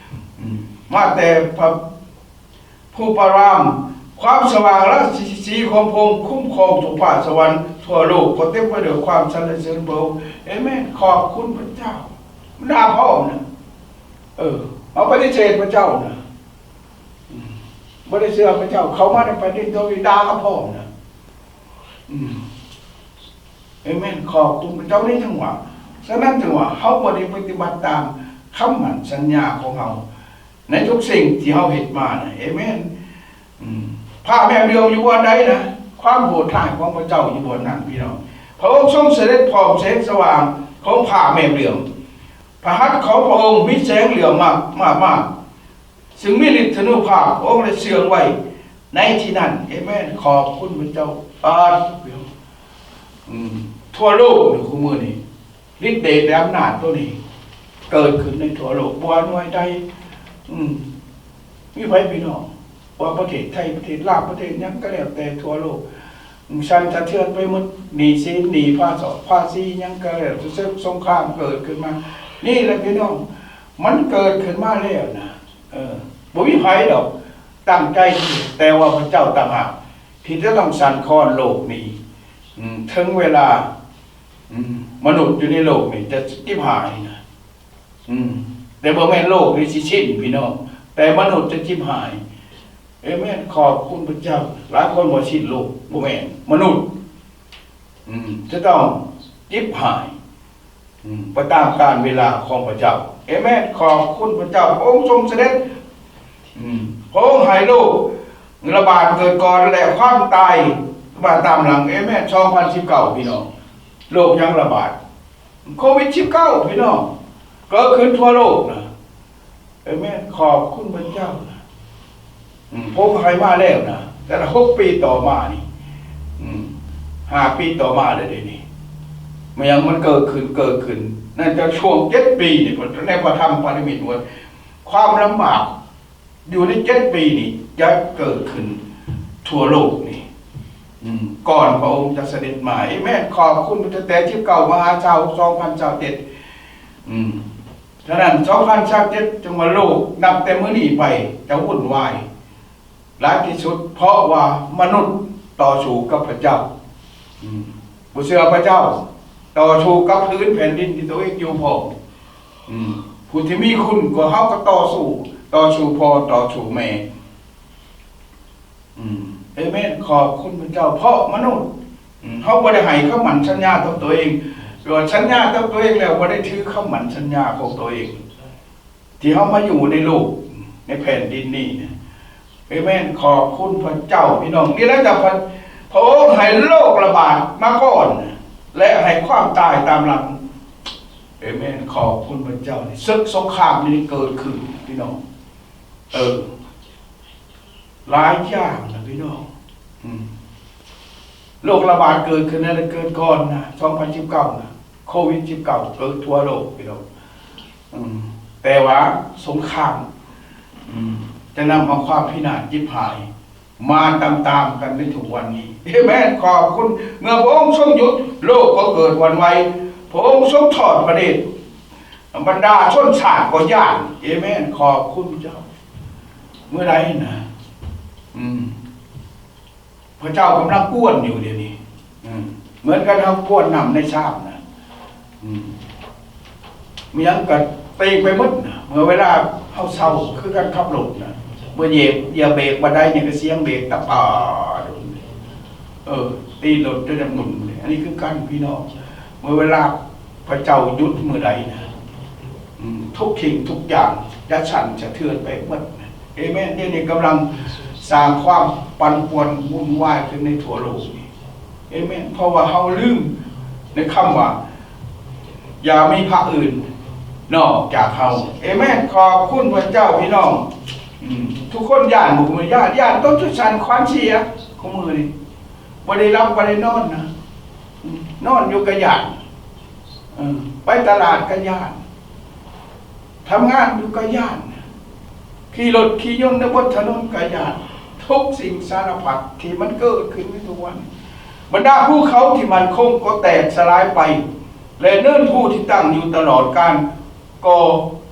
ອືມ ມາແຕ່ພະ ພູປະຣາມ. ຄວາມສະຫວ່າງລາຊະສີຂອງພະອົງຄຸ້ມຄອງທົ່ວຟ້າສະຫວັນ, ທົ່ວໂລກກໍເຕັມໄປດ້ວຍຄວາມສັນລະເສີນພະອົງ. ເອເມນ. ຂອບຄຸນພະເຈົ້າ. ບັນດາພ້ອມນະ ເອີ ມາປະຕິເສດພະເຈົ້ານະ. ອືມ ບໍ່ໄດ້ເຊື່ອພະເຈົ້າ ເຂົ້າມາໃນແຜ່ນດິນໂຕນີ້ ດ່າກໍພ້ອມນະ. ອືມ ເອເມນ. ຂອບຄຸນພະເຈົ້າໃນຈັງຫວະ. ສະນັ້ນ ຈັ່ງວ່າເຮົາບໍ່ໄດ້ປະຕິບັດຕາມຄຳໝັ້ນສັນຍາຂອງເຮົາ ໃນທຸກສິ່ງທີ່ເຮົາເຮັດມານະ. ເອເມນ. ອືມ ຜ້າແໝ້ມເຫຼື້ອມຢູ່ບ່ອນໃດນະ? ຄວາມໂຫດຮ້າຍຂອງພະເຈົ້າຢູ່ບ່ອນນັ້ນ ພີ່ນ້ອງ. ພະອົງຊົງສະເດັດພ້ອມແສງສະຫວ່າງຂອງຜ້າແໝ້ມເຫຼື້ອມ. ພະຫັດຂອງພະອົງມີແສງເຫຼື້ອມມາກໆ ຊຶ່ງມີລິດທະນຸພາບ, ພະອົງໄດ້ເຊື່ອງໄວ້ໃນທີ່ນັ້ນ. ເອເມນ. ຂອບຄຸນພະເຈົ້າ. ປາດ ອືມ ທົ່ວໂລກໃນຄູ່ມື້ນີ້ ລິດເດດ ແລະ ອຳນາດໂຕນີ້ເກີດຂຶ້ນໃນທົ່ວໂລກ ບໍ່ວ່າໜ່ວຍໃດ. ອືມ ມີໃຜ ພີ່ນ້ອງ? ວ່າປະເທດໄທ, ປະເທດລາວ, ປະເທດຫຍັງກໍແລ້ວແຕ່ທົ່ວໂລກ ສັ່ນສະເທືອນໄປໝົດ. ໜີ້ສິນ, ໜີ້ພາສີ, ພາສີຫຍັງກໍແລ້ວແຕ່, ເຊິ່ງສົງຄາມເກີດຂຶ້ນມາ. ນີ້ແຫຼະ ພີ່ນ້ອງ, ມັນເກີດຂຶ້ນມາແລ້ວນະ. ເອີ ບໍ່ມີໃຜດອກຕັ້ງໃຈ, ແຕ່ວ່າພະເຈົ້າຕ່າງຫາກທີ່ຈະຕ້ອງສັ່ນຄອນໂລກນີ້. ອືມ ເຖິງເວລາ ອືມ ມະນຸດຢູ່ໃນໂລກນີ້ຈະຈິບຫາຍນະ. ອືມ ແຕ່ບໍ່ແມ່ນໂລກນີ້ຊິສິ້ນ ພີ່ນ້ອງ, ແຕ່ມະນຸດຈະຈິບຫາຍ. ເອເມນ. ຂອບຄຸນພະເຈົ້າ. ຫຼາຍຄົນວ່າສິ້ນໂລກ, ບໍ່ແມ່ນ, ມະນຸດ ອືມ ຈະຕ້ອງຈິບຫາຍ ອືມ ໄປຕາມການເວລາຂອງພະເຈົ້າ. ເອເມນ. ຂອບຄຸນພະເຈົ້າ. ພະອົງຊົງສະເດັດ. ອືມ. ພະອົງໃຫ້ໂລກລະບາດເກີດກ່ອນ ແລະ ຄວາມຕາຍມາຕາມຫຼັງ. ເອເມນ. ສອງພັນສິບເກົ້າ ພີ່ນ້ອງ, ໂລກຍັງລະບາດ. ໂຄວິດສິບເກົ້າ ພີ່ນ້ອງ, ເກີດຂຶ້ນທົ່ວໂລກນະ. ເອເມນ. ຂອບຄຸນພະເຈົ້ານະ. ອືມ. ພະອົງໃຫ້ມາແລ້ວນະ, ແຕ່ລະຫົກປີຕໍ່ມານີ້. ອືມ. ຫ້າປີຕໍ່ມາແລ້ວເດນີ້. ແມ່ນຫຍັງມັນເກີດຂຶ້ນ, ເກີດຂຶ້ນ. ໃນແຕ່ຊ່ວງເຈັດປີນີ້, ໃນພະທຳປະລິມິດວ່າ ຄວາມລຳບາກ ຢູ່ໃນເຈັດປີນີ້ຈະເກີດຂຶ້ນທົ່ວໂລກນີ້ ອືມ ກ່ອນພະອົງຈະສະເດັດມາ. ເອເມນ. ຂອບຄຸນພະເຈົ້າ. ແຕ່ສິບເກົ້າມະຫາຊາວ ສອງພັນຊາວເຈັດ ອືມ ສະນັ້ນ ສອງພັນຊາວເຈັດ ຈຶ່ງວ່າໂລກນັບແຕ່ມື້ນີ້ໄປຈະວຸ່ນວາຍຫຼາຍທີ່ສຸດ ເພາະວ່າມະນຸດຕໍ່ສູ້ກັບພະເຈົ້າ ອືມ ບໍ່ເຊື່ອພະເຈົ້າ, ຕໍ່ສູ້ກັບພື້ນແຜ່ນດິນທີ່ຕົວເອງຢູ່ພ້ອມ. ອືມ ຜູ້ທີ່ມີຄຸນກວ່າເຮົາກໍຕໍ່ສູ້, ຕໍ່ສູ້ພໍ່, ຕໍ່ສູ້ແມ່. ອືມ ເອເມນ. ຂອບຄຸນພະເຈົ້າ. ເພາະມະນຸດ ອືມ ເຮົາບໍ່ໄດ້ໃຫ້ຄຳໝັ້ນສັນຍາຕໍ່ຕົວເອງ, ຫຼືວ່າສັນຍາຕໍ່ຕົວເອງແລ້ວ ບໍ່ໄດ້ຖືຄຳໝັ້ນສັນຍາຂອງຕົວເອງ ທີ່ເຮົາມາຢູ່ໃນໂລກ ໃນແຜ່ນດິນນີ້ນະ. ເອເມນ. ຂອບຄຸນພະເຈົ້າ ພີ່ນ້ອງ. ນີ້ແຫຼະ ຈະ ພະ ພະອົງໃຫ້ໂລກລະບາດມາກ່ອນ ແລະ ໃຫ້ຄວາມຕາຍຕາມຫຼັງ. ເອເມນ. ຂອບຄຸນພະເຈົ້າ. ເຊິ່ງສົງຄາມນີ້ເກີດຂຶ້ນ ພີ່ນ້ອງ. ເອີ ຫຼາຍຢ່າງນະ ພີ່ນ້ອງ. ອືມ ໂລກລະບາດເກີດຂຶ້ນໃນເດືອນກ່ອນນະ ສອງພັນສິບເກົ້ານະ, ໂຄວິດສິບເກົ້າເກີດທົ່ວໂລກ ພີ່ນ້ອງ. ອືມ ແຕ່ວ່າສົງຄາມ ອືມ ຈະນຳເອົາຄວາມພິນາດຈິບຫາຍມາຕາມໆກັນໃນທຸກວັນນີ້. ເອເມນ. ຂອບຄຸນ. ເມື່ອພະອົງຊົງຢຸດ, ໂລກກໍເກີດຫວັ່ນໄຫວ. ພະອົງຊົງທອດພະເນດ, ບັນດາຊົນຊາດກໍຢ້ານ. ເອເມນ. ຂອບຄຸນພະເຈົ້າ. ເມື່ອໃດນະ ອືມ ພະເຈົ້າກຳລັງກວນຢູ່ດຽວນີ້. ອືມ ເໝືອນກັນເຮົາກວນນ້ຳໃນຊາມນະ. ອືມ ມີຫຍັງກໍຕີໄປໝົດນະ. ເມື່ອເວລາເຮົາເຊົາ ຄືກັນຂັບລົດນະ, ເມື່ອເຫຍບ ຢຽບເບຣກບໍ່ໄດ້ນີ້ ກໍສຽງເບຣກຕະປາດ. ເອີ ຕີລົດຈົນຈະໝຸ່ນ. ອັນນີ້ຄືກັນ ພີ່ນ້ອງ. ເມື່ອເວລາພະເຈົ້າຢຸດມື້ໃດນະ, ອືມ ທຸກສິ່ງທຸກຢ່າງຈະສັ່ນສະເທືອນໄປໝົດ. ເອເມນ. ດຽວນີ້ກຳລັງສ້າງຄວາມປັ່ນປ່ວນວຸ່ນວາຍຂຶ້ນໃນທົ່ວໂລກນີ້. ເອເມນ. ເພາະວ່າເຮົາລືມໃນຄຳວ່າ ຢ່າມີພະອື່ນນອກຈາກເຮົາ. ເອເມນ. ຂອບຄຸນພະເຈົ້າ ພີ່ນ້ອງ. ອືມ ທຸກຄົນຢ້ານບໍ່? ຢ້ານ, ຢ້ານຈົນຈະສັ່ນຂວັນເສຍ. ຄູ່ມື້ນີ້ບໍ່ໄດ້ຫຼັບບໍ່ໄດ້ນອນນະ. ອືມ ນອນຢູ່ກໍຢ້ານ. ເອີ ໄປຕະຫຼາດກໍຢ້ານ, ທຳງານຢູ່ກໍຢ້ານ, ຂີ່ລົດຂີ່ຍົນໃນບົນຖະໜົນກໍຢ້ານ. ທຸກສິ່ງສາລະພັດທີ່ມັນເກີດຂຶ້ນໃນທຸກວັນ, ບັນດາພູເຂົາທີ່ໝັ້ນຄົງກໍແຕກສະຫຼາຍໄປ, ແລະ ເນີນພູທີ່ຕັ້ງຢູ່ຕະຫຼອດການກໍ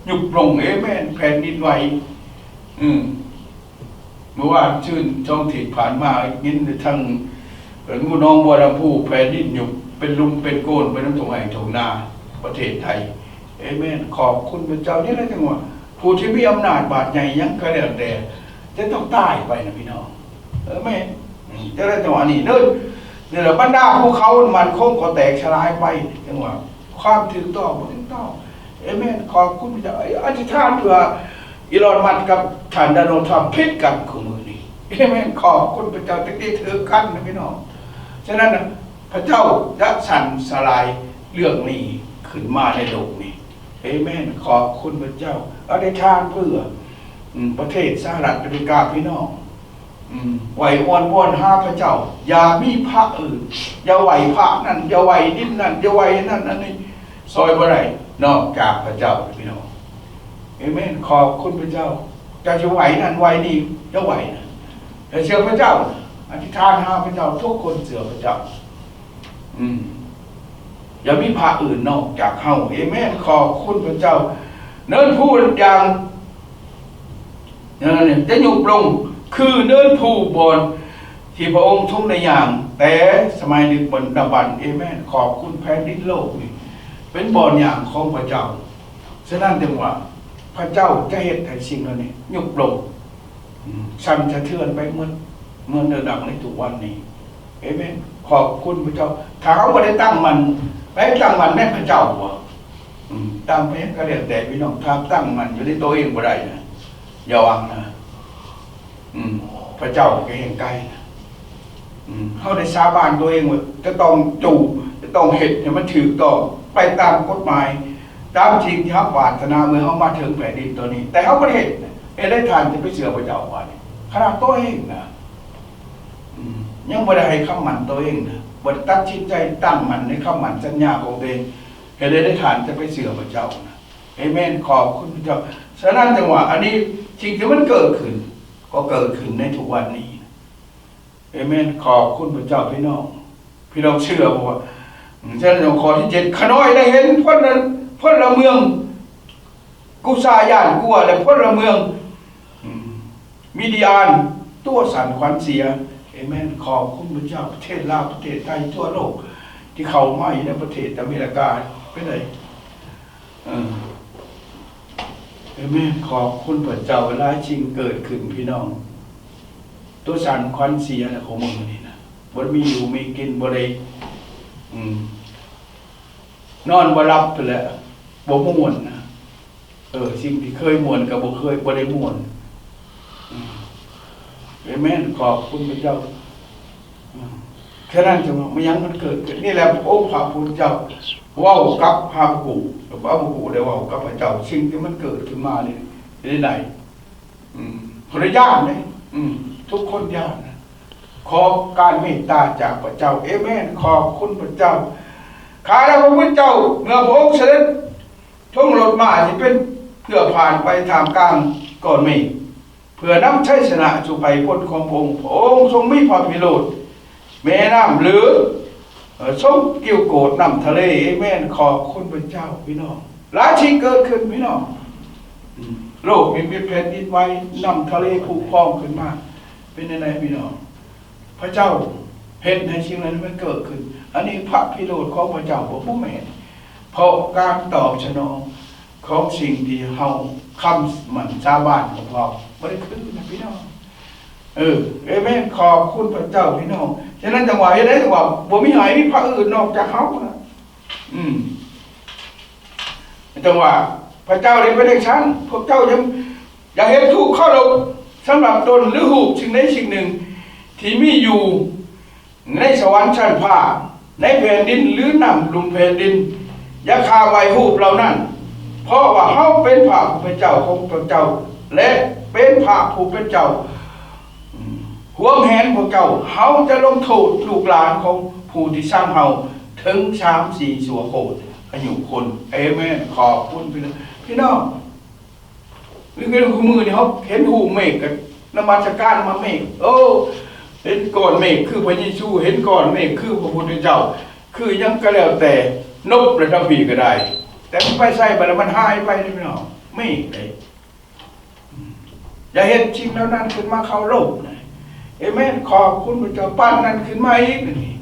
ຍຸບລົງ. ເອເມນ. ແຜ່ນດິນໄຫວ. ອືມ ເມື່ອວານຊືນ ສອງທິດຜ່ານມາ ຍິນໄດ້ທັງ ເອີ ໜອງບົວລຳພູ ແຜ່ນດິນຍຸບເປັນຫຼຸມເປັນໂກນໄປນຳທົ່ງໄຮ່ທົ່ງນາປະເທດໄທ. ເອເມນ. ຂອບຄຸນພະເຈົ້າ. ນີ້ແຫຼະ ຈັ່ງວ່າຜູ້ທີ່ມີອຳນາດບາດໃຫຍ່ຫຍັງກໍແລ້ວແຕ່ ຈະຕ້ອງຕາຍໄປນະ ພີ່ນ້ອງ. ເອເມນ. ອືມ ຈັ່ງໃດ ຈັງຫວະນີ້ເດີ ນີ້ລະ ບັນດາພູເຂົາໝັ້ນຄົງກໍແຕກສະຫຼາຍໄປ. ຈັ່ງວ່າຄວາມຖືກຕ້ອງບໍ່ຖືກຕ້ອງ. ເອເມນ. ຂອບຄຸນພະເຈົ້າ. ອະທິຖານເພື່ອອີລອນ ມັດ ກັບທ່ານ ໂດນັລ ທຣຳ ຜິດກັນຄູ່ມື້ນີ້. ເອເມນ. ຂອບຄຸນພະເຈົ້າ. ແຕ່ກີ້ຖືກກັນນະ ພີ່ນ້ອງ. ສະນັ້ນນະ ພະເຈົ້າຈະສັ່ນສະຫຼາຍເລື່ອງນີ້ຂຶ້ນມາໃນໂລກນີ້. ເອເມນ. ຂອບຄຸນພະເຈົ້າ. ອະທິຖານເພື່ອ ອືມ ປະເທດສະຫະລັດອາເມລິກາ ພີ່ນ້ອງ. ອືມ ໄຫວ້ວອນວອນຫາພະເຈົ້າ, ຢ່າມີພະອື່ນ, ຢ່າໄຫວ້ພະນັ້ນ, ຢ່າໄຫວ້ດິນນັ້ນ, ຢ່າໄຫວ້ອັນນັ້ນອັນນີ້, ຊ່ອຍບໍ່ໄດ້ນອກຈາກພະເຈົ້າ ພີ່ນ້ອງ. ເອເມນ. ຂອບຄຸນພະເຈົ້າ. ເຈົ້າຊິໄຫວ້ນັ້ນໄຫວ້ນີ້, ຢ່າໄຫວ້ນະ. ແຕ່ເຊື່ອພະເຈົ້າ, ອະທິຖານຫາພະເຈົ້າ, ທຸກຄົນເຊື່ອພະເຈົ້າ. ອືມ ຢ່າມີພະອື່ນນອກຈາກເຮົາ. ເອເມນ. ຂອບຄຸນພະເຈົ້າ. ເນີນພູຢ່າງ ເອີ ຈະຍຸບລົງ ຄືເນີນພູບ່ອນທີ່ພະອົງຊົງໄດ້ຍ່າງແຕ່ສະໄໝດຶກດຳບັນ. ເອເມນ. ຂອບຄຸນ. ແຜ່ນດິນໂລກນີ້ເປັນບ່ອນຍ່າງຂອງພະເຈົ້າ. ສະນັ້ນຈຶ່ງວ່າ ພະເຈົ້າຈະເຮັດໃຫ້ສິ່ງເຫຼົ່ານີ້ຍຸບລົງ ອືມ ສັ່ນສະເທືອນໄປໝົດ ເໝືອນດັ່ງໃນທຸກວັນນີ້. ເອເມນ. ຂອບຄຸນພະເຈົ້າ. ຖ້າເຮົາບໍ່ໄດ້ຕັ້ງໝັ້ນ, ໄປຕັ້ງໝັ້ນໃນພະເຈົ້າບໍ? ອືມ ຕັ້ງໄປຫຍັງກໍແລ້ວແຕ່ ພີ່ນ້ອງ ຖ້າຕັ້ງໝັ້ນຢູ່ໃນຕົວເອງບໍ່ໄດ້ນະ ຢ່າຫວັງນະ. ອືມ ພະເຈົ້າກໍແຮ່ງໄກນະ. ອືມ ເຮົາໄດ້ສາບານຕົວເອງວ່າຈະຕ້ອງຈູ ຈະຕ້ອງເຮັດໃຫ້ມັນຖືກຕ້ອງ ໄປຕາມກົດໝາຍ ຕາມສິ່ງທີ່ເຮົາປາດຖະໜາ ເມື່ອເຮົາມາເຖິງແຜ່ນດິນຕົວນີ້ ແຕ່ເຮົາບໍ່ໄດ້ເຮັດນະ. ເຮັດໃດທ່ານຈະໄປເຊື່ອພະເຈົ້າບາດນີ້? ຂະໜາດຕົວເອງນະ ອືມ ຍັງບໍ່ໄດ້ໃຫ້ຄຳໝັ້ນຕົວເອງນະ ບໍ່ໄດ້ຕັດສິນໃຈຕັ້ງໝັ້ນໃນຄຳໝັ້ນສັນຍາຂອງຕົວເອງ ເຮັດໃດທ່ານຈະໄປເຊື່ອພະເຈົ້ານະ? ເອເມນ. ຂອບຄຸນພະເຈົ້າ. ສະນັ້ນຈັ່ງວ່າ ອັນນີ້ ສິ່ງທີ່ມັນເກີດຂຶ້ນ ກໍເກີດຂຶ້ນໃນທຸກວັນນີ້. ເອເມນ. ຂອບຄຸນພະເຈົ້າ ພີ່ນ້ອງ. ພີ່ນ້ອງເຊື່ອບໍ່ວ່າ ອືມ ສະນັ້ນ ຂໍ້ທີເຈັດ ຂ້ານ້ອຍໄດ້ເຫັນພົນລະ ພົນລະເມືອງ ກູຊາຢ້ານກົວ ແລະ ພົນລະເມືອງ ອືມ ມີດີອານຕົວສັ່ນຂວັນເສຍ. ເອເມນ. ຂອບຄຸນພະເຈົ້າ. ປະເທດລາວ ປະເທດໄທ ທົ່ວໂລກ ທີ່ເຂົ້າມາຢູ່ໃນປະເທດອາເມລິກາ ເປັນໃດ? ເອີ ເອເມນ. ຂອບຄຸນພະເຈົ້າ. ຫຼາຍສິ່ງເກີດຂຶ້ນ ພີ່ນ້ອງ ຕົວສັ່ນຂວັນເສຍແຫຼະ ຂອງມື້ນີ້ນະ ບໍ່ໄດ້ມີຢູ່ມີກິນ ບໍ່ໄດ້ ອືມ ນອນບໍ່ຫຼັບພຸ້ນແຫຼະ ບໍ່ມ່ວນນະ. ເອີ ສິ່ງທີ່ເຄີຍມ່ວນກໍບໍ່ເຄີຍ ບໍ່ໄດ້ມ່ວນ. ອືມ ເອເມນ. ຂອບຄຸນພະເຈົ້າ. ອືມ ແຄ່ນັ້ນ ຈະວ່າ ມັນຫຍັງມັນເກີດຂຶ້ນ? ນີ້ແຫຼະ ອົງພະຜູ້ເປັນເຈົ້າເວົ້າກັບຮາບາກຸກ ຮາບາກຸກໄດ້ເວົ້າກັບພະເຈົ້າ ສິ່ງທີ່ມັນເກີດຂຶ້ນມານີ້ ເປັນຈັ່ງໃດ? ອືມ ເພິ່ນຢ້ານເດ້. ອືມ ທຸກຄົນຢ້ານນະ. ຂໍການເມດຕາຈາກພະເຈົ້າ. ເອເມນ. ຂອບຄຸນພະເຈົ້າ. ຂ້າແລະພະພຸດທະເຈົ້າ ເມື່ອພະອົງສະເດັດ ທົງລົດມ້າທີ່ເປັນເພື່ອຜ່ານໄປທ່າມກາງກ້ອນເມກ ເພື່ອນຳໄຊຊະນະສູ່ໄພພົນຂອງພະອົງ. ພະອົງຊົງມີພະພິໂຣດແມ່ນ້ຳ ຫຼື ເອີ ຊົງກິ້ວໂກດນ້ຳທະເລ. ເອເມນ. ຂອບຄຸນພະເຈົ້າ ພີ່ນ້ອງ. ຫຼາຍສິ່ງເກີດຂຶ້ນ ພີ່ນ້ອງ. ອືມ ໂລກມີແຜ່ນດິນໄຫວ, ນ້ຳທະເລຜຸພອງຂຶ້ນມາ. ເປັນຈັ່ງໃດ ພີ່ນ້ອງ? ພະເຈົ້າເຮັດໃຫ້ສິ່ງເຫຼົ່ານີ້ມັນເກີດຂຶ້ນ. ອັນນີ້ພະພິໂຣດຂອງພະເຈົ້າບໍ່? ບໍ່ແມ່ນ. ເພາະການຕອບສະໜອງຂອງສິ່ງທີ່ເຮົາຄຳໝັ້ນສາບານຂອງເຮົາບໍ່ໄດ້ຄືນນະ ພີ່ນ້ອງ. ເອີ ເອເມນ. ຂອບຄຸນພະເຈົ້າ ພີ່ນ້ອງ. ສະນັ້ນຈັ່ງວ່າ ເຮັດໃດຈັ່ງວ່າບໍ່ມີໃຜມີພະອື່ນນອກຈາກເຮົານະ. ອືມ ຈັ່ງວ່າພະເຈົ້າໄດ້ເປັນຈັ່ງຊັ້ນ. ພວກເຈົ້າຢ່າ ຢ່າເຮັດຮູບເຄົາລົບສຳລັບຕົນ ຫຼື ຮູບສິ່ງໃດສິ່ງໜຶ່ງທີ່ມີຢູ່ໃນສະຫວັນຊັ້ນຟ້າ, ໃນແຜ່ນດິນ ຫຼື ນ້ຳລຸ່ມແຜ່ນດິນ. ຢ່າຄາບໄຫວ້ຮູບເຫຼົ່ານັ້ນ, ເພາະວ່າເຮົາເປັນພະຜູ້ເປັນເຈົ້າຂອງພວກເຈົ້າ ແລະ ເປັນພະຜູ້ເປັນເຈົ້າ ຫວງແຫນພວກເຈົ້າ. ເຮົາຈະລົງໂທດລູກຫຼານຂອງຜູ້ທີ່ຊັງເຮົາເຖິງສາມສີ່ຊົ່ວໂຄດອາຍຸຄົນ. ເອເມນ. ຂອບຄຸນພີ່ນ້ອງ. ຄື ຄື ຄືມື້ນີ້ເຮົາເຫັນຮູບເມກ ກໍນະມັດສະການມາເມກ. ໂອ້ ເຫັນກ້ອນເມກຄືພະເຢຊູ, ເຫັນກ້ອນເມກຄືພະພຸດທະເຈົ້າ, ຄືຫຍັງກໍແລ້ວແຕ່, ນົບແລ້ວທຳພີກໍໄດ້. ແຕ່ມັນໄປໃສບັດລະ? ມັນຫາຍໄປເດ້ພີ່ນ້ອງ, ເມກເດ້. ຢ່າເຮັດສິ່ງເຫຼົ່ານັ້ນຂຶ້ນມາເຄົາລົບນະ. ເອເມນ. ຂອບຄຸນພະເຈົ້າ. ປັ້ນນັ້ນຂຶ້ນມາອີກນີ້,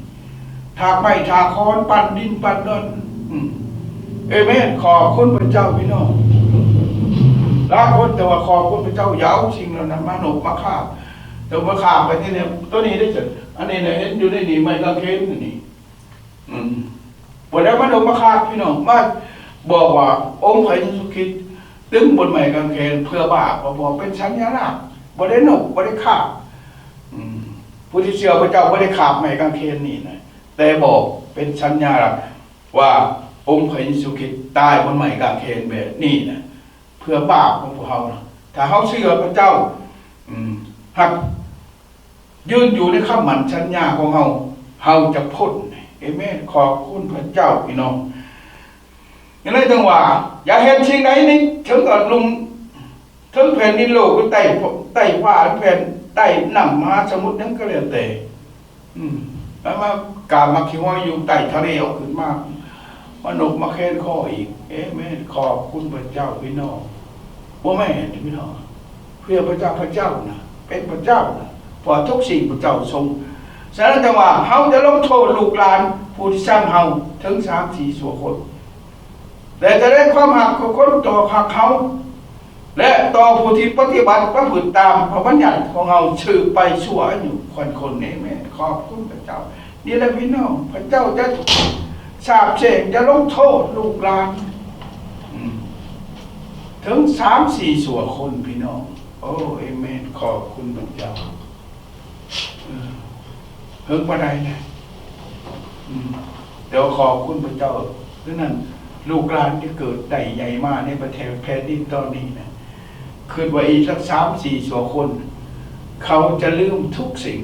ຖາກໄມ້ຖາກຄອນ, ປັ້ນດິນປັ້ນດອນ. ອືມ ເອເມນ. ຂອບຄຸນພະເຈົ້າ ພີ່ນ້ອງ. ຫຼາຍຄົນແຕ່ວ່າຂອບຄຸນພະເຈົ້າ ຢ່າເອົາສິ່ງເຫຼົ່ານັ້ນມານົບມາຄາບ, ແຕ່ມາຄາບໄປທີ່ນີ້. ໂຕນີ້ເດ້ ອັນນີ້ນະ ເຫັນຢູ່ໃນນີ້ ໄມ້ກາງເຂນນີ້. ອືມ ບໍ່ໄດ້ມາດົມມາຄາບ ພີ່ນ້ອງ, ມາບອກວ່າອົງພະເຢຊູຄຣິດຕຶງບົນໄມ້ກາງເຂນເພື່ອບາບ, ບໍ່ ເປັນສັນຍາລັກ, ບໍ່ໄດ້ນົບ ບໍ່ໄດ້ຄາບ. ອືມ ຜູ້ທີ່ເຊື່ອພະເຈົ້າບໍ່ໄດ້ຄາບໄມ້ກາງເຂນນີ້ນະ, ແຕ່ບອກເປັນສັນຍາລັກວ່າອົງພະເຢຊູຄຣິດຕາຍບົນໄມ້ກາງເຂນແບບນີ້ນະ ເພື່ອບາບຂອງພວກເຮົານະ. ຖ້າເຮົາເຊື່ອພະເຈົ້າ, ອືມ ຮັກ ຢືນຢູ່ໃນຄຳໝັ້ນສັນຍາຂອງເຮົາ, ເຮົາຈະພົ້ນ. ເອເມນ. ຂອບຄຸນພະເຈົ້າ ພີ່ນ້ອງ. ຈັ່ງໃດຈັ່ງວ່າ ຢ່າເຮັດສິ່ງໃດໃນເທິງອາລຸມ, ເທິງແຜ່ນດິນໂລກ ຫຼື ໃຕ້ ໃຕ້ຟ້າ, ແຜ່ນ ໃຕ້ນ້ຳມະຫາສະໝຸດຫຍັງກໍແລ້ວແຕ່. ອືມ ແລ້ວມາກາບໝາກຂີ້ຫວຍຢູ່ໃຕ້ທະເລ ເອົາຂຶ້ນມາ ມານົບມາແຂນຄໍອີກ. ເອເມນ. ຂອບຄຸນພະເຈົ້າ ພີ່ນ້ອງ. ບໍ່ແມ່ນ ພີ່ນ້ອງ, ເພື່ອພະເຈົ້າ, ພະເຈົ້ານະ ເປັນພະເຈົ້ານະ, ເພາະວ່າທຸກສິ່ງພະເຈົ້າຊົງ. ສະນັ້ນຈັ່ງວ່າ ເຮົາຈະລົງໂທດລູກຫຼານຜູ້ທີ່ຊັງເຮົາເຖິງສາມສີ່ຊົ່ວຄົນ, ແລະ ຈະໄດ້ຄວາມຮັກຂອງຄົນຕໍ່ຮັກເຮົາ ແລະ ຕໍ່ຜູ້ທີ່ປະຕິບັດປະພຶດຕາມພະບັນຍັດຂອງເຮົາ ສືບໄປຊົ່ວອາຍຸຂອງຄົນ. ເອເມນ. ຂອບຄຸນພະເຈົ້າ. ນີ້ແຫຼະ ພີ່ນ້ອງ, ພະເຈົ້າຈະສາບແຊ່ງ, ຈະລົງໂທດລູກຫຼານ ເຖິງສາມສີ່ຊົ່ວຄົນພີ່ນ້ອງ. ໂອ້ ເອເມນ ຂອບຄຸນພະເຈົ້າ. ເອີ ເຖິງປານໃດແຫຼະ? ອືມ ແຕ່ວ່າຂອບຄຸນພະເຈົ້າ. ສະນັ້ນ ລູກຫຼານທີ່ເກີດໄດ້ໃຫຍ່ມາໃນປະເທດ ແຜ່ນດິນຕອນນີ້ນະ ຄິດວ່າອີກສັກສາມສີ່ຊົ່ວຄົນ ເຂົາຈະລືມທຸກສິ່ງ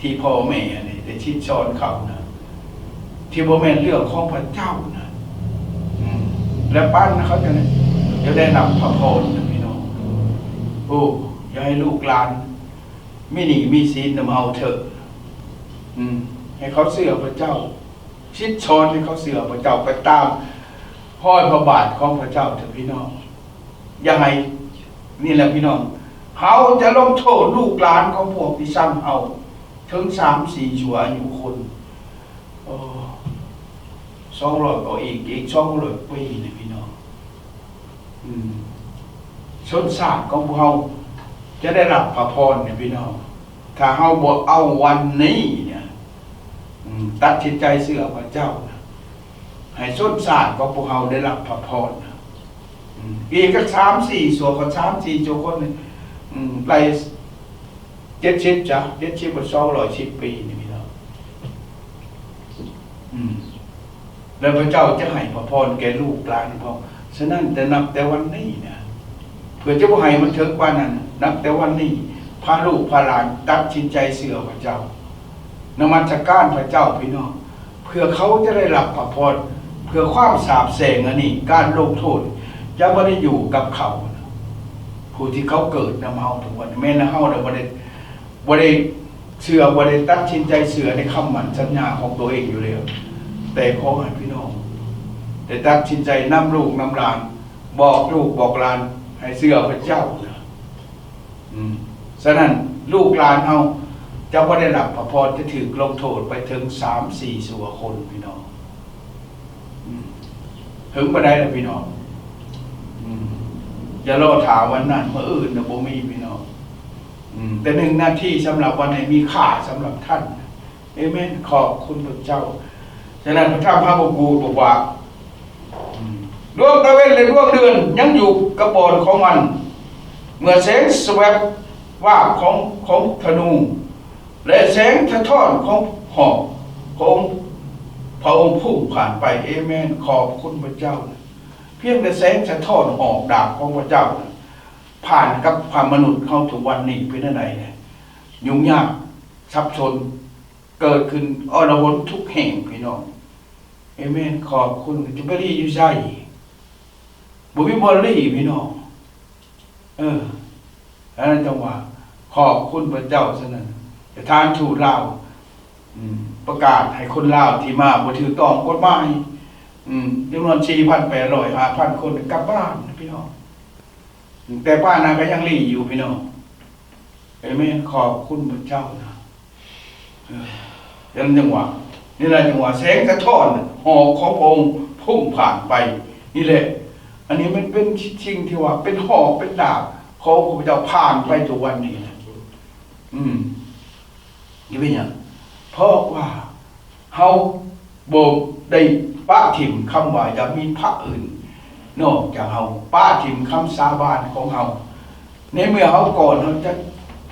ທີ່ພໍ່ແມ່ນີ້ໄດ້ຊີ້ນສອນເຂົານະ ທີ່ບໍ່ແມ່ນເລື່ອງຂອງພະເຈົ້ານະ. ອືມ ແລະ ປັນເຂົາຈະໄດ້ ຈະໄດ້ຮັບພະພອນນະພີ່ນ້ອງ. ໂອ້ ຢ່າໃຫ້ລູກຫຼານມີໜີ້ມີສິນນຳເຮົາເທີ້. ອືມ ໃຫ້ເຂົາເຊື່ອພະເຈົ້າ ຊີ້ນສອນໃຫ້ເຂົາເຊື່ອພະເຈົ້າ ໄປຕາມຮອຍພະບາດຂອງພະເຈົ້າເທີ້ພີ່ນ້ອງ. ຢ່າໃຫ້ ນີ້ແຫຼະພີ່ນ້ອງ ເຮົາຈະລົງໂທດລູກຫຼານຂອງພວກທີ່ຊັງເຮົາເຖິງສາມສີ່ຊົ່ວອາຍຸຄົນ. ໂອ້ ສອງຮ້ອຍ ກໍອີກ ອີກສອງຮ້ອຍປີນະພີ່ນ້ອງ. ອືມ ຊົນຊາດຂອງພວກເຮົາຈະໄດ້ຮັບພະພອນນະພີ່ນ້ອງ ຖ້າເຮົາບໍ່ເອົາວັນນີ້ນະ ອືມ ຕັດສິນໃຈເຊື່ອພະເຈົ້ານະ ໃຫ້ຊົນຊາດຂອງພວກເຮົາໄດ້ຮັບພະພອນນະ. ອືມ ອີກຈັກສາມສີ່ຊົ່ວ ສາມສີ່ຊົ່ວຄົນນີ້ ອືມ ໄລ່ເຈັດສິບ ຈ້ະ ເຈັດສິບ ກວ່າສອງຮ້ອຍສິບປີນີ້ພີ່ນ້ອງ. ອືມ ແລ້ວພະເຈົ້າຈະໃຫ້ພະພອນແກ່ລູກຫຼານຂອງ ສະນັ້ນ ແຕ່ນັບແຕ່ວັນນີ້ນະ ເພື່ອຈະບໍ່ໃຫ້ມັນເຖິງກວ່ານັ້ນ ນັບແຕ່ວັນນີ້ ພາລູກພາຫຼານຕັດສິນໃຈເຊື່ອພະເຈົ້າ ນະມັດສະການພະເຈົ້າພີ່ນ້ອງ ເພື່ອເຂົາຈະໄດ້ຮັບພະພອນ ເພື່ອຄວາມສາບແຊ່ງອັນນີ້ ການລົງໂທດຈະບໍ່ໄດ້ຢູ່ກັບເຂົາ. ຜູ້ທີ່ເຂົາເກີດນຳເຮົາທຸກວັນ ແມ່ນເຮົານະບໍ່ໄດ້ ບໍ່ໄດ້ເຊື່ອ ບໍ່ໄດ້ຕັດສິນໃຈເຊື່ອໃນຄຳໝັ້ນສັນຍາຂອງຕົວເອງຢູ່ແລ້ວ, ແຕ່ຂໍໃຫ້ພີ່ນ້ອງໄດ້ຕັດສິນໃຈນຳລູກນຳຫຼານ ບອກລູກບອກຫຼານໃຫ້ເຊື່ອພະເຈົ້ານະ. ອືມ ສະນັ້ນ ລູກຫຼານເຮົາຈະບໍ່ໄດ້ຮັບພະພອນ ຈະຖືກລົງໂທດໄປເຖິງສາມສີ່ຊົ່ວຄົນພີ່ນ້ອງ. ອືມ ເຖິງປານໃດລະພີ່ນ້ອງ? ອືມ ຢ່າລໍຖ້າວັນນັ້ນ ມື້ອື່ນນະບໍ່ມີພີ່ນ້ອງ. ອືມ ແຕ່ໜຶ່ງນາທີສຳລັບວັນໃດມີຄ່າສຳລັບທ່ານ. ເອເມນ ຂອບຄຸນພະເຈົ້າ. ສະນັ້ນ ພະທຳພະບົດບອກວ່າ ອືມ ດວງຕາເວັນ ແລະ ດວງເດືອນຍັງຢູ່ກະບອນຂອງມັນ ເມື່ອແສງສະແວັບວາບຂອງ ຂອງທະນູ ແລະ ແສງສະທ້ອນຂອງຫອກຂອງພະອົງພຸ່ງຜ່ານໄປ. ເອເມນ ຂອບຄຸນພະເຈົ້າ. ພຽງແຕ່ແສງສະທ້ອນຫອກດາບຂອງພະເຈົ້າ ຜ່ານກັບພະມະນຸດເຮົາທຸກວັນນີ້ເປັນແນວໃດແຫຼະ? ຫຍຸ້ງຍາກ ສັບສົນ ເກີດຂຶ້ນອໍລະຫົນທຸກແຫ່ງພີ່ນ້ອງ. ເອເມນ ຂອບຄຸນ. ຈະໄປຫຼີ້ຢູ່ໃສ? ບໍ່ມີບ່ອນຫຼີ້ພີ່ນ້ອງ. ເອີ ອັນນັ້ນຈັ່ງວ່າ ຂອບຄຸນພະເຈົ້າ. ສະນັ້ນ ສະຖານທູດລາວ ອືມ ປະກາດໃຫ້ຄົນລາວທີ່ມາບໍ່ຖືກຕ້ອງກົດໝາຍ ອືມ ຈຳນວນສີ່ພັນແປດຮ້ອຍ ຫ້າພັນຄົນກັບບ້ານນະພີ່ນ້ອງ. ແຕ່ປານນັ້ນກໍຍັງຫຼີ້ຢູ່ພີ່ນ້ອງ. ເອເມນ ຂອບຄຸນພະເຈົ້ານະ. ເອີ ຈັ່ງວ່າ ນີ້ລະ ຈັ່ງວ່າແສງສະທ້ອນຫອກຂອງພະອົງພຸ່ງຜ່ານໄປ. ນີ້ແຫຼະ ອັນນີ້ມັນເປັນສິ່ງທີ່ວ່າເປັນຫອກເປັນດາບຂອງພະເຈົ້າຜ່ານໄປທຸກວັນນີ້ນະ. ອືມ ນີ້ເປັນຫຍັງ? ເພາະວ່າ ເຮົາບໍ່ໄດ້ປະຖິ້ມຄຳວ່າຢ່າມີພະອື່ນນອກຈາກເຮົາ, ປະຖິ້ມຄຳສາບານຂອງເຮົາ. ໃນເມື່ອເຮົາກ່ອນເຮົາຈະ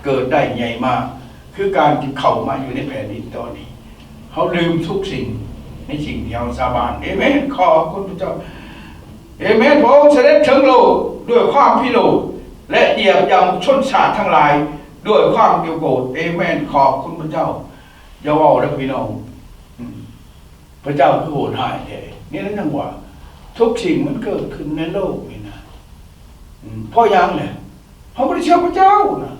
ເກີດໄດ້ໃຫຍ່ມາ ຄືການທີ່ເຂົ້າມາຢູ່ໃນແຜ່ນດິນຕອນນີ້, ເຮົາລືມທຸກສິ່ງໃນສິ່ງທີ່ເຮົາສາບານ. ເອເມນ. ຂອບຄຸນພະເຈົ້າ. ເອເມນ. ພະອົງສະເດັດເຖິງໂລກດ້ວຍຄວາມພິໂລດ ແລະ ຢຽບຢ່ຳຊົນຊາດທັງຫຼາຍດ້ວຍຄວາມໂກດ. ເອເມນ. ຂອບຄຸນພະເຈົ້າ. ຢ່າເວົ້າເດີພີ່ນ້ອງ. ອືມ ພະເຈົ້າຄືໂຫດຮ້າຍແທ້. ນີ້ລະຍັງວ່າ ທຸກສິ່ງມັນເກີດຂຶ້ນໃນໂລກນີ້ນະ. ອືມ ເພາະຫຍັງແຫຼະ? ເຮົາບໍ່ໄດ້ເຊື່ອພະເຈົ້ານະ.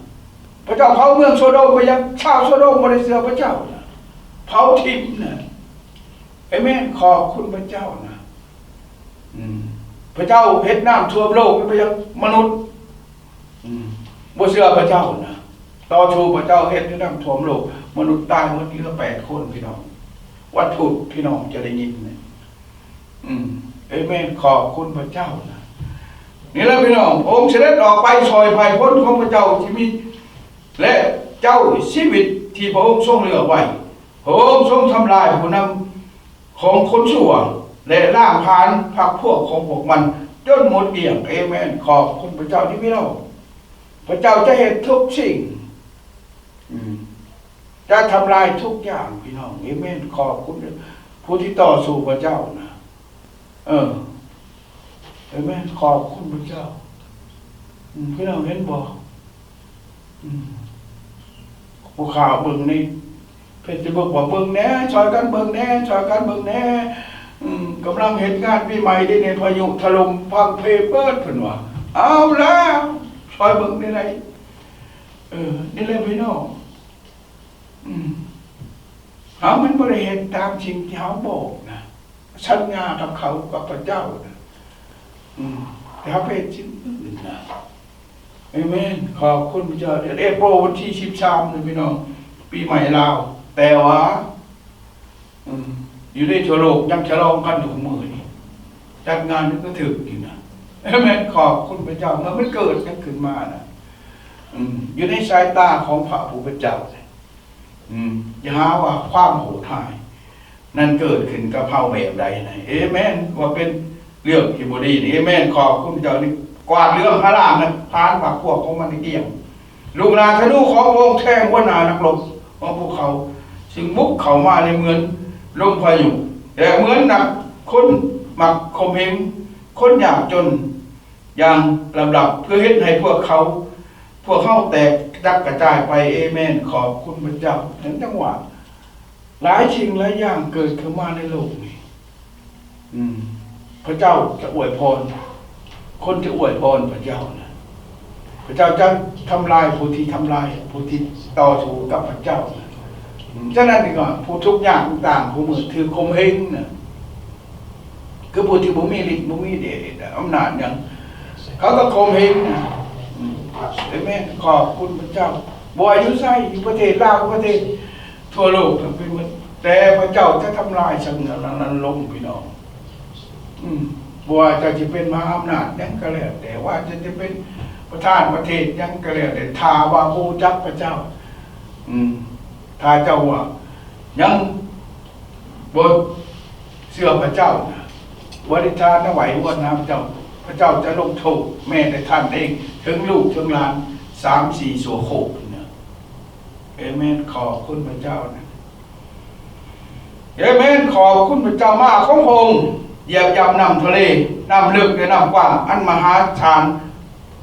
ພະເຈົ້າເຜົາເມືອງໂຊໂດມໄປຍັງ? ຊາວໂຊໂດມບໍ່ໄດ້ເຊື່ອພະເຈົ້ານະ. ເຜົາຖິ້ມນະ. ເອເມນ. ຂອບຄຸນພະເຈົ້ານະ. ອືມ ພະເຈົ້າເຮັດນ້ຳຖ້ວມໂລກໄປຍັງ? ມະນຸດ ອືມ ບໍ່ເຊື່ອພະເຈົ້ານະ. ຕໍ່ສູ້ພະເຈົ້າເຮັດໃຫ້ນ້ຳຖ້ວມໂລກ, ມະນຸດຕາຍໝົດ ເຫຼືອແປດຄົນພີ່ນ້ອງ. ວັນພຸດພີ່ນ້ອງຈະໄດ້ຍິນນະ. ອືມ ເອເມນ. ຂອບຄຸນພະເຈົ້ານະ. ນີ້ລະພີ່ນ້ອງ, ພະອົງສະເດັດອອກໄປຊ່ອຍໄພ່ພົນຂອງພະເຈົ້າທີ່ມີ ແລະ ເຈົ້າຊີວິດທີ່ພະອົງຊົງເລືອກໄວ້. ພະອົງຊົງທຳລາຍຜູ້ນຳ ຂອງຄົນຊົ່ວ ແລະ ລ້າງຜານພັກພວກຂອງພວກມັນ ຈົນໝົດກ້ຽງ. ເອເມນ. ຂອບຄຸນພະເຈົ້າທີ່ພີ່ນ້ອງ. ພະເຈົ້າຈະເຮັດທຸກສິ່ງ. ອືມ. ຈະທຳລາຍທຸກຢ່າງ, ພີ່ນ້ອງ. ເອເມນ. ຂອບຄຸນຜູ້ທີ່ຕໍ່ສູ້ພະເຈົ້ານະ. ເອີ. ເອເມນ. ຂອບຄຸນພະເຈົ້າ. ອືມ. ພີ່ນ້ອງເຫັນບໍ່? ອືມ. ຜູ້ຂ່າວເບິ່ງໃນເຟສບຸກວ່າ ເບິ່ງແດ່, ຊ່ອຍກັນເບິ່ງແດ່, ຊ່ອຍກັນເບິ່ງແດ່. ອືມ. ກຳລັງເຮັດງານປີໃໝ່ເດ້ນີ້, ພາຍຸຖະຫຼົ່ມພັງເພເບີດ, ເພິ່ນວ່າ. ເອົາແລ້ວ, ຊ່ອຍເບິ່ງແດ່ໃດ. ເອີ, ນີ້ແຫຼະພີ່ນ້ອງ. ອືມ. ເຮົາມັນບໍ່ໄດ້ເຮັດຕາມສິ່ງທີ່ເຮົາບອກນະ, ສັນຍາກັບເຂົາ, ກັບພະເຈົ້ານະ. ອືມ. ແຕ່ເຮົາໄປເຮັດສິ່ງອື່ນນະ. ເອເມນ. ຂອບຄຸນພະເຈົ້າ. ເດືອນເອໂປນວັນທີສິບສາມນະພີ່ນ້ອງ, ປີໃໝ່ລາວ. ແຕ່ວ່າ ອືມ ຢູ່ໃນທົ່ວໂລກຍັງສະຫຼອງກັນຢູ່ມື້ນີ້, ຈັດງານກໍຖືກຢູ່ນະ. ເອເມນ. ຂອບຄຸນພະເຈົ້າ. ເມື່ອມັນເກີດຫຍັງຂຶ້ນມານະ, ອືມ ຢູ່ໃນສາຍຕາຂອງພະຜູ້ເປັນເຈົ້າ, ອືມ ຢ່າຫາວ່າຄວາມໂຫດຮ້າຍນັ້ນເກີດຂຶ້ນກັບເຮົາແບບໃດນະ. ເອເມນ. ວ່າເປັນເລື່ອງທີ່ບໍ່ດີນະ. ເອເມນ. ຂອບຄຸນພະເຈົ້າ. ນີ້ກວາດເລື່ອງພະລາມນະ, ຜ່ານພາກພວກຂອງມັນໃຫ້ກ້ຽງ. ລູກໜ້າທະນູຂອງພະອົງແທງຫົວໜ້ານັກລົບຂອງພວກເຂົາ, ຊຶ່ງບຸກເຂົ້າມາໃນເໝືອນລົມພາຍຸ ແລະ ເໝືອນນັກຄົນມັກຂົ່ມເຫງຄົນຍາກຈົນຢ່າງລຳດັບ, ເພື່ອເຮັດໃຫ້ພວກເຂົາ, ພວກເຮົາແຕກກະຈັດກະຈາຍໄປ. ເອເມນ. ຂອບຄຸນພະເຈົ້າ. ເຫັນຈັງຫວະ ຫຼາຍສິ່ງຫຼາຍຢ່າງເກີດຂຶ້ນມາໃນໂລກນີ້. ອືມ ພະເຈົ້າຈະອວຍພອນ, ຄົນທີ່ອວຍພອນພະເຈົ້ານະ, ພະເຈົ້າຈະທຳລາຍຜູ້ທີ່ທຳລາຍ, ຜູ້ທີ່ຕໍ່ສູ້ກັບພະເຈົ້ານະ. ອືມ ສະນັ້ນນີ້ກໍຜູ້ທຸກຍາກຕ່າງໆ ຜູ້ມືຖືກຂົ່ມເຫງນະ, ຄືຜູ້ທີ່ບໍ່ມີລິດບໍ່ມີເດດອຳນາດຫຍັງ, ເຂົາກໍຂົ່ມເຫງນະ. ອືມ ເອເມນ. ຂອບຄຸນພະເຈົ້າ. ບໍ່ວ່າຢູ່ໃສ, ຢູ່ປະເທດລາວ, ປະເທດ ທົ່ວໂລກທັງໄປໝົດ, ແຕ່ພະເຈົ້າຈະທຳລາຍສິ່ງເຫຼົ່ານັ້ນລົງ, ພີ່ນ້ອງ. ອືມ ບໍ່ວ່າເຈົ້າຈະເປັນມະຫາອຳນາດຫຍັງກໍແລ້ວແຕ່, ວ່າເຈົ້າຈະເປັນປະທານປະເທດຫຍັງກໍແລ້ວແຕ່, ຖ້າວ່າບໍ່ຮູ້ຈັກພະເຈົ້າ, ອືມ ຖ້າເຈົ້າວ່າຍັງບໍ່ເຊື່ອພະເຈົ້ານະ, ບໍ່ອະທິຖານນະ, ໄຫວ້ວອນນະພະເຈົ້າ, ພະເຈົ້າຈະລົງໂທດແມ້ແຕ່ທ່ານເອງ, ເຖິງລູກເຖິງຫຼານ ສາມສີ່ຊົ່ວໂຄດນະ. ເອເມນ. ຂອບຄຸນພະເຈົ້ານະ. ເອເມນ. ຂອບຄຸນພະເຈົ້າ. ມ້າຂອງພະອົງຢຽບຢ່ຳນ້ຳທະເລ, ນ້ຳເລິກ ແລະ ນ້ຳກວ້າງອັນມະຫາສານ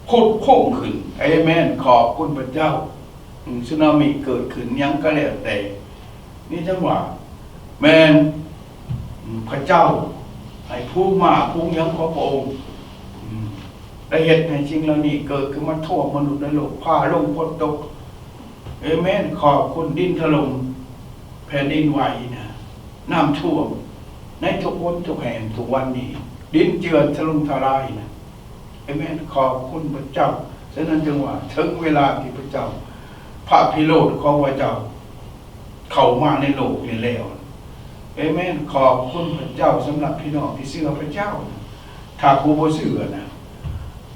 ຜຸດພຸ່ງຂຶ້ນ. ເອເມນ. ຂອບຄຸນພະເຈົ້າ. ອືມ ສຸນາມິເກີດຂຶ້ນຫຍັງກໍແລ້ວແຕ່, ນີ້ຈັ່ງວ່າແມ່ນ ອືມ ພະເຈົ້າໃຫ້ຝູງມ້າຝູງຫຍັງຂອງພະອົງ ອືມ ໄດ້ເຮັດໃຫ້ສິ່ງເຫຼົ່ານີ້ເກີດຂຶ້ນມາຖ້ວມມະນຸດໃນໂລກ, ຟ້າລົງຝົນຕົກ. ເອເມນ. ຂອບຄຸນ. ດິນຖະຫຼົ່ມ, ແຜ່ນດິນໄຫວນະ, ນ້ຳຖ້ວມໃນທຸກຫົນທຸກແຫ່ງທຸກວັນນີ້, ດິນເຈື່ອນຖະຫຼົ່ມທະລາຍນະ. ເອເມນ. ຂອບຄຸນພະເຈົ້າ. ສະນັ້ນຈຶ່ງວ່າເຖິງເວລາທີ່ພະເຈົ້າ, ພະພິໂຣດຂອງພະເຈົ້າ ເຂົ້າມາໃນໂລກນີ້ແລ້ວ. ເອເມນ. ຂອບຄຸນພະເຈົ້າສຳລັບພີ່ນ້ອງທີ່ເຊື່ອພະເຈົ້າ. ຖ້າຜູ້ບໍ່ເຊື່ອນະ,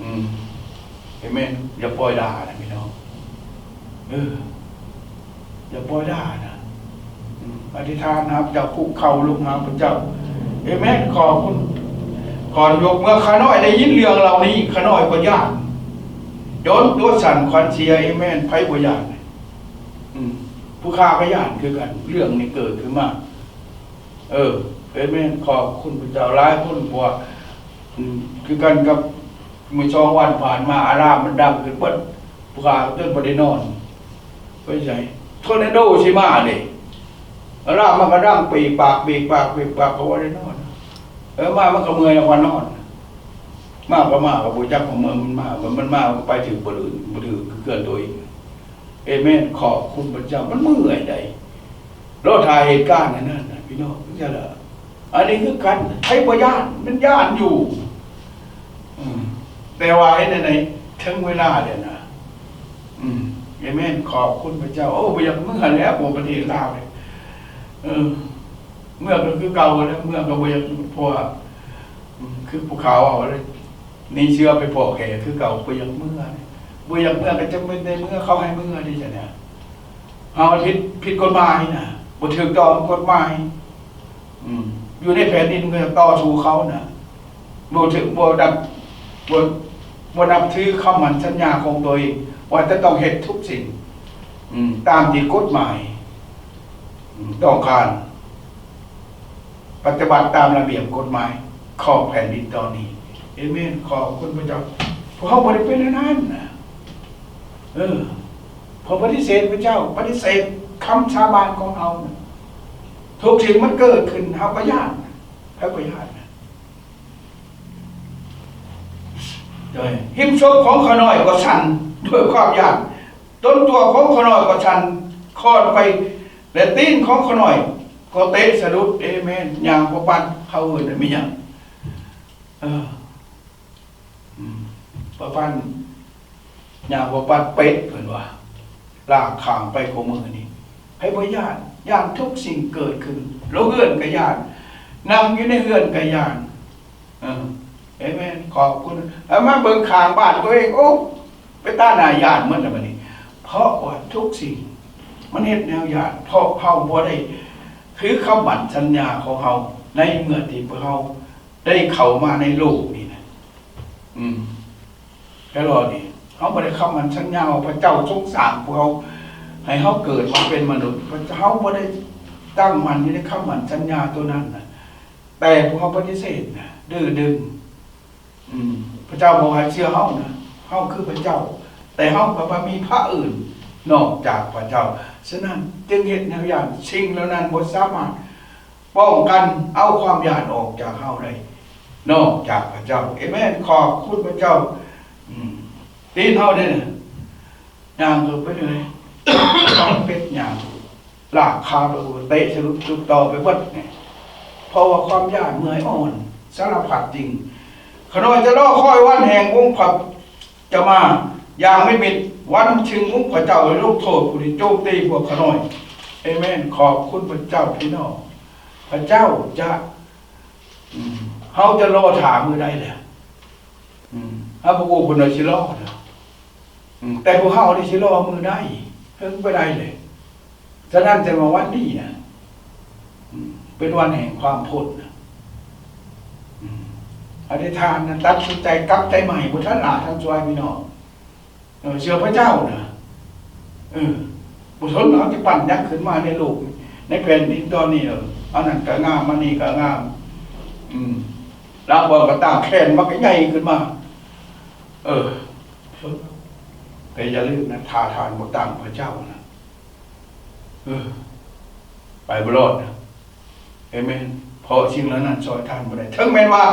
ອືມ ເອເມນ, ຢ່າປ່ອຍດ່ານະພີ່ນ້ອງ. ເອີ ຢ່າປ່ອຍດ່ານະ. ອືມ ອະທິຖານຫາພະເຈົ້າ, ຄຸກເຂົ່າລົງຫາພະເຈົ້າ. ເອເມນ. ຂໍຄຸນ, ຂໍຍົກເມື່ອຂ້ານ້ອຍໄດ້ຍິນເລື່ອງເຫຼົ່ານີ້, ຂ້ານ້ອຍກໍຢ້ານ ຈົນຕົວສັ່ນຂວັນເສຍ. ເອເມນ. ໃຜບໍ່ຢ້ານ? ອືມ ຜູ້ຂ້າກໍຢ້ານຄືກັນ, ເລື່ອງນີ້ເກີດຂຶ້ນມາ. ເອີ ເອເມນ. ຂອບຄຸນພະເຈົ້າ. ຫຼາຍຄົນບອກວ່າ ອືມ ຄືກັນກັບມື້ສອງວັນຜ່ານມາ, ອາລາມມັນດັງຂຶ້ນເບິດ, ຜູ້ຂ້າຈົນບໍ່ໄດ້ນອນ. ໄປໃສ? ທໍນາໂດຊິມາເດ້. ອາລາມມັນກໍດັງປີກປາກ ປີກປາກ ປີກປາກ, ກໍບໍ່ໄດ້ນອນ. ເອີ ມາມັນກໍເມື່ອຍແລ້ວກໍນອນ. ມາກໍມາ ກໍບໍ່ຈັກວ່າເມື່ອຍມັນມາ, ມັນມາມັນກໍໄປຖືກບ່ອນອື່ນ, ບໍ່ຖືກເຮືອນຕົວເອງ. ເອເມນ. ຂອບຄຸນພະເຈົ້າ. ມັນເມື່ອຍໃດ໋ ລໍຖ້າເຫດການອັນນັ້ນນະ ພີ່ນ້ອງ. ຈັ່ງຊັ້ນລະ ອັນນີ້ຄືກັນ, ໃຜບໍ່ຢ້ານ? ມັນຢ້ານຢູ່. ອືມ ແຕ່ວ່າເຮັດແນວໃດ ເຖິງເວລາແລ້ວນະ. ອືມ ເອເມນ. ຂອບຄຸນພະເຈົ້າ. ໂອ້ ບໍ່ຢາກເມືອແລ້ວ ບໍ່ປະເທດລາວເລີຍ. ເອີ ເມືອກໍຄືເກົ່າແລ້ວ, ເມືອກໍບໍ່ຢາກ, ເພາະວ່າ ອືມ ຄືຜູ້ຂ່າວເວົ້າເລີຍ, ໜີເສືອໄປພໍ້ແຂ້ຄືເກົ່າ, ບໍ່ຢາກເມືອ, ບໍ່ຢາກເມືອກໍຈຳເປັນໄດ້ເມືອ, ເຂົາໃຫ້ເມືອເດ້. ຈັ່ງໃດ ເຮົາຜິດ, ຜິດກົດໝາຍນະ, ບໍ່ຖືກຕ້ອງກົດໝາຍ. ອືມ ຢູ່ໃນແຜ່ນດິນກໍຕໍ່ສູ້ເຂົານະ, ບໍ່ຖືກ, ບໍ່ດັງ ບໍ່ ບໍ່ນັບຖືຄຳໝັ້ນສັນຍາຂອງຕົວເອງ ວ່າຈະຕ້ອງເຮັດທຸກສິ່ງ ອືມ ຕາມທີ່ກົດໝາຍ ອືມ ຕ້ອງການ ປະຕິບັດຕາມລະບຽບກົດໝາຍຂອງແຜ່ນດິນຕອນນີ້. ເອເມນ. ຂອບຄຸນພະເຈົ້າ. ພວກເຮົາບໍ່ໄດ້ເປັນແນວນັ້ນນະ. ເອີ ເພາະປະຕິເສດພະເຈົ້າ, ປະຕິເສດຄຳສາບານຂອງເຮົາ. ທຸກສິ່ງມັນເກີດຂຶ້ນ, ເຮົາກໍຢ້ານ. ໃຜບໍ່ຢ້ານ? ໂດຍ ຫິມສົບຂອງຂ້ານ້ອຍກໍສັ່ນດ້ວຍຄວາມຢ້ານ. ຕົ້ນຕົວຂອງຂ້ານ້ອຍກໍສັ່ນຄອນໄປ ແລະ ຕີນຂອງຂ້ານ້ອຍກໍເຕະສະດຸດ. ເອເມນ. ຍ່າງບໍ່ປັດ ເຂົາເອີ້ນວ່າແມ່ນຫຍັງ? ເອີ ອືມ ປະພັນ ຍ່າງບໍ່ປັດເປັດ ເພິ່ນວ່າ ລາກຂ້າງໄປຄູ່ມື້ນີ້. ໃຜບໍ່ຢ້ານ? ຢ້ານທຸກສິ່ງເກີດຂຶ້ນ. ລົງເຮືອນກໍຢ້ານ, ນັ່ງຢູ່ໃນເຮືອນກໍຢ້ານ. ເອີ ເອເມນ. ຂອບຄຸນ. ເອົາມາເບິ່ງຂ້າງບ້ານຕົວເອງ, ໂອ້ ເປັນຕາໜ້າຢ້ານໝົດແລ້ວບັດນີ້. ເພາະວ່າທຸກສິ່ງມັນເຮັດແນວຢ້ານ, ເພາະເຮົາບໍ່ໄດ້ຖືຄຳໝັ້ນສັນຍາຂອງເຮົາ ໃນເມື່ອທີ່ພວກເຮົາໄດ້ເຂົ້າມາໃນໂລກນີ້ນະ. ອືມ ແຕ່ລອນີ້ ເຮົາບໍ່ໄດ້ຄຳໝັ້ນສັນຍາວ່າພະເຈົ້າຊົງສ້າງພວກເຮົາ ໃຫ້ເຮົາເກີດມາເປັນມະນຸດ. ພະເຈົ້າ ເຮົາບໍ່ໄດ້ຕັ້ງໝັ້ນຢູ່ໃນຄຳໝັ້ນສັນຍາຕົວນັ້ນນະ, ແຕ່ພວກເຮົາປະຕິເສດນະ, ດື້ດຶງ. ອືມ ພະເຈົ້າບໍ່ໃຫ້ເຊື່ອເຮົານະ, ເຮົາຄືພະເຈົ້າ, ແຕ່ເຮົາກໍບໍ່ມີພະອື່ນນອກຈາກພະເຈົ້າ. ສະນັ້ນຈຶ່ງເຮັດແນວຢ້ານ, ສິ່ງເຫຼົ່ານັ້ນບໍ່ສາມາດ ປ້ອງກັນເອົາຄວາມຢ້ານອອກຈາກເຮົາໄດ້ ນອກຈາກພະເຈົ້າ. ເອເມນ. ຂອບຄຸນພະເຈົ້າ. ອືມ ຕີນເຮົາເດ້ນະ ຍ່າງເຂົ້າໄປເລີຍ ເປັດຍ່າງ ລາກຄາໄປ ເຕະສະດຸດ ຈຸດຕໍ່ໄປເບິດນີ້ ເພາະວ່າຄວາມຢ້ານ ເມື່ອຍອ່ອນ ສາລະພັດສິ່ງ. ຂ້ານ້ອຍຈະລໍຄອຍວັນແຫ່ງອົງພະ ຈະມາຢ່າງມິດໆ ວັນຊຶ່ງອົງພະເຈົ້າໄດ້ລົງໂທດຜູ້ທີ່ໂຈມຕີພວກຂ້ານ້ອຍ. ເອເມນ. ຂອບຄຸນພະເຈົ້າພີ່ນ້ອງ. ພະເຈົ້າຈະ ອືມ ເຮົາຈະລໍຖ້າມື້ໃດແຫຼະ? ອືມ ເຮົາບໍ່ຮູ້ເພິ່ນວ່າຊິລໍນະ. ອືມ ແຕ່ພວກເຮົານີ້ຊິລໍມື້ໃດ? ເຖິງໄປໄດ້ແຫຼະ. ສະນັ້ນຈຶ່ງວ່າວັນນີ້ນະ ອືມ ເປັນວັນແຫ່ງຄວາມພົ້ນນະ. ອືມ ອະທິຖານນະ ຕັດສິນໃຈກັບໃຈໃໝ່ ບໍ່ທັນຫຼ້າທັນຊວຍພີ່ນ້ອງ. ເອີ ເຊື່ອພະເຈົ້ານະ. ເອີ ບໍ່ສົນເຮົາຈະປັ້ນຫຍັງຂຶ້ນມາໃນໂລກ ໃນແຜ່ນດິນຕອນນີ້ ເອີ ອັນນັ້ນກໍງາມ ອັນນີ້ກໍງາມ. ອືມ ລາງບ່ອນກໍຕັ້ງແຄນບັກໃຫຍ່ຂຶ້ນມາ. ເອີ ແຕ່ຢ່າລືມນະ ຖ້າທ່ານບໍ່ຕັ້ງພະເຈົ້ານະ ເອີ ໄປບໍ່ລອດນະ. ເອເມນ. ເພາະສິ່ງເຫຼົ່ານັ້ນຊ່ອຍທ່ານບໍ່ໄດ້. ເຖິງແມ່ນວ່າ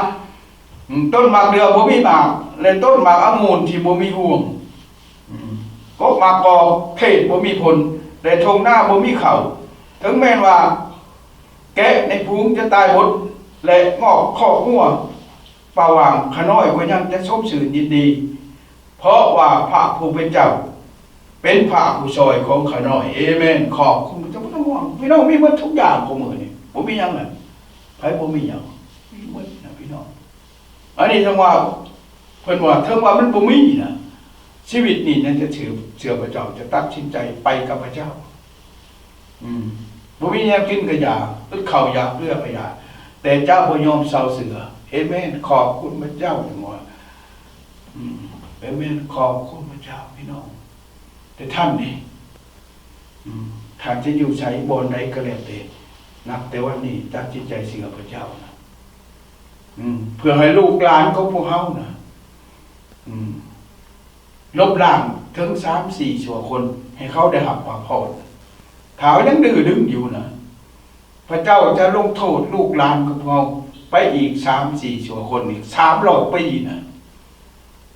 ອືມ ຕົ້ນໝາກເດື່ອບໍ່ມີໝາກ ແລະ ຕົ້ນໝາກອະງຸ່ນທີ່ບໍ່ມີຮວງ, ອືມ ກົກໝາກກອກເຂດບໍ່ມີຜົນ ແລະ ທົ່ງນາບໍ່ມີເຂົ້າ, ເຖິງແມ່ນວ່າແກະໃນຝູງຈະຕາຍໝົດ ແລະ ງອກຄອກງົວ ປະຫວ່າງຂ້ານ້ອຍກໍຍັງຈະຊົມຊື່ນຍິນດີ ເພາະວ່າພະຜູ້ເປັນເຈົ້າເປັນພະຜູ້ຊ່ອຍຂອງຂ້ານ້ອຍ. ເອເມນ. ຂອບຄຸນພະເຈົ້າ. ບໍ່ຕ້ອງຫ່ວງ ພີ່ນ້ອງ, ມີໝົດທຸກຢ່າງ. ຄູ່ມື້ນີ້ບໍ່ມີຫຍັງລະ ໃຜບໍ່ມີຫຍັງ? ມີໝົດນະພີ່ນ້ອງ. ອັນນີ້ຈັ່ງວ່າເພິ່ນວ່າ ເຖິງວ່າມັນບໍ່ມີນະ ຊີວິດນີ້ຍັງຈະເຊື່ອ ເຊື່ອພະເຈົ້າ, ຈະຕັດສິນໃຈໄປກັບພະເຈົ້າ. ອືມ ບໍ່ມີແນວກິນກໍຢ່າ, ອຶດເຂົ້າຢາກເຫຼືອກໍຢ່າ, ແຕ່ເຈົ້າບໍ່ຍອມເຊົາເຊື່ອ. ເອເມນ. ຂອບຄຸນພະເຈົ້າ. ຈັ່ງວ່າ ອືມ ເອເມນ. ຂອບຄຸນພະເຈົ້າພີ່ນ້ອງ. ແຕ່ທ່ານນີ້ ອືມ ທ່ານຈະຢູ່ໃສ ບ່ອນໃດກໍແລ້ວແຕ່, ນັບແຕ່ວັນນີ້ຕັດສິນໃຈເຊື່ອພະເຈົ້ານະ. ອືມ ເພື່ອໃຫ້ລູກຫຼານຂອງພວກເຮົານະ ອືມ ລົບລ້າງເຖິງສາມສີ່ຊົ່ວຄົນ ໃຫ້ເຂົາໄດ້ຮັບພະພອນ. ຖ້າເຮົາຍັງດື້ດຶງຢູ່ນະ ພະເຈົ້າຈະລົງໂທດລູກຫຼານຂອງເຮົາໄປອີກສາມສີ່ຊົ່ວຄົນ ອີກສາມຮ້ອຍປີນະ.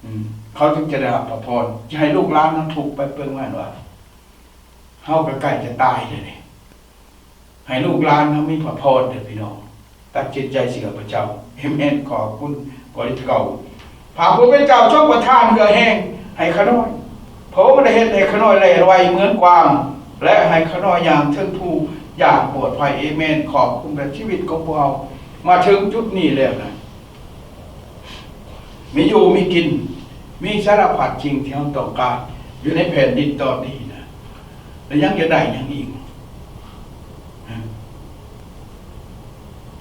ອືມ ເຂົາຈຶ່ງຈະໄດ້ຮັບພະພອນ. ຈະໃຫ້ລູກຫຼານເຮົາທຸກໄປເບິ່ງວ່າ ເຮົາກໍໃກ້ຈະຕາຍແລ້ວນີ້. ໃຫ້ລູກຫຼານເຮົາມີພະພອນເດີພີ່ນ້ອງ. ຕັດສິນໃຈເຊື່ອພະເຈົ້າ. ເອເມນ. ຂອບຄຸນພະເຈົ້າ. ພະຜູ້ເປັນເຈົ້າຊົງປະທານເຫື່ອແຮງໃຫ້ຂ້ານ້ອຍ. ພະອົງໄດ້ເຮັດໃຫ້ຂ້ານ້ອຍແລ່ນໄວເໝືອນກວາງ ແລະ ໃຫ້ຂ້ານ້ອຍຍ່າງເທິງພູຢ່າງປອດໄພ. ເອເມນ. ຂອບຄຸນພະ ຊີວິດຂອງພວກເຮົາມາເຖິງຈຸດນີ້ແລ້ວນະ. ມີຢູ່ມີກິນ ມີສາລະພັດສິ່ງທີ່ເຮົາຕ້ອງການຢູ່ໃນແຜ່ນດິນຕອນນີ້ນະ ແລະ ຍັງຈະໄດ້ຫຍັງອີກ? ຮະ?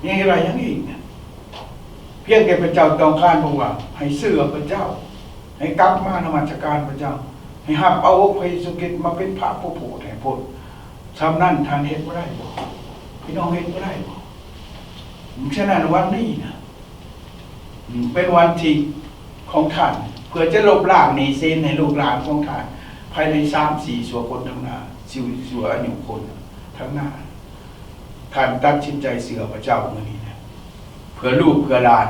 ຍັງຈະໄດ້ຫຍັງອີກນະ? ພຽງແຕ່ພະເຈົ້າຕ້ອງການບອກວ່າ ໃຫ້ເຊື່ອພະເຈົ້າ, ໃຫ້ກັບມານະມັດສະການພະເຈົ້າ, ໃຫ້ຮັບເອົາອົງພະເຢຊູຄຣິດມາເປັນພະຜູ້ໂຜດໃຫ້ພົ້ນ. ສ່ຳນັ້ນທ່ານເຮັດບໍ່ໄດ້ບໍ? ພີ່ນ້ອງເຮັດບໍ່ໄດ້ບໍ? ສະນັ້ນວັນນີ້ນະ ເປັນວັນທີ່ຂອງທ່ານ ເພື່ອຈະລົບລ້າງໜີ້ສິນໃຫ້ລູກຫຼານຂອງທ່ານ ພາຍໃນສາມສີ່ຊົ່ວຄົນທາງໜ້າ, ຊິວ ຊົ່ວອາຍຸຄົນທາງໜ້າ. ທ່ານຕັດສິນໃຈເຊື່ອພະເຈົ້າມື້ນີ້ນະ ເພື່ອລູກເພື່ອຫຼານ,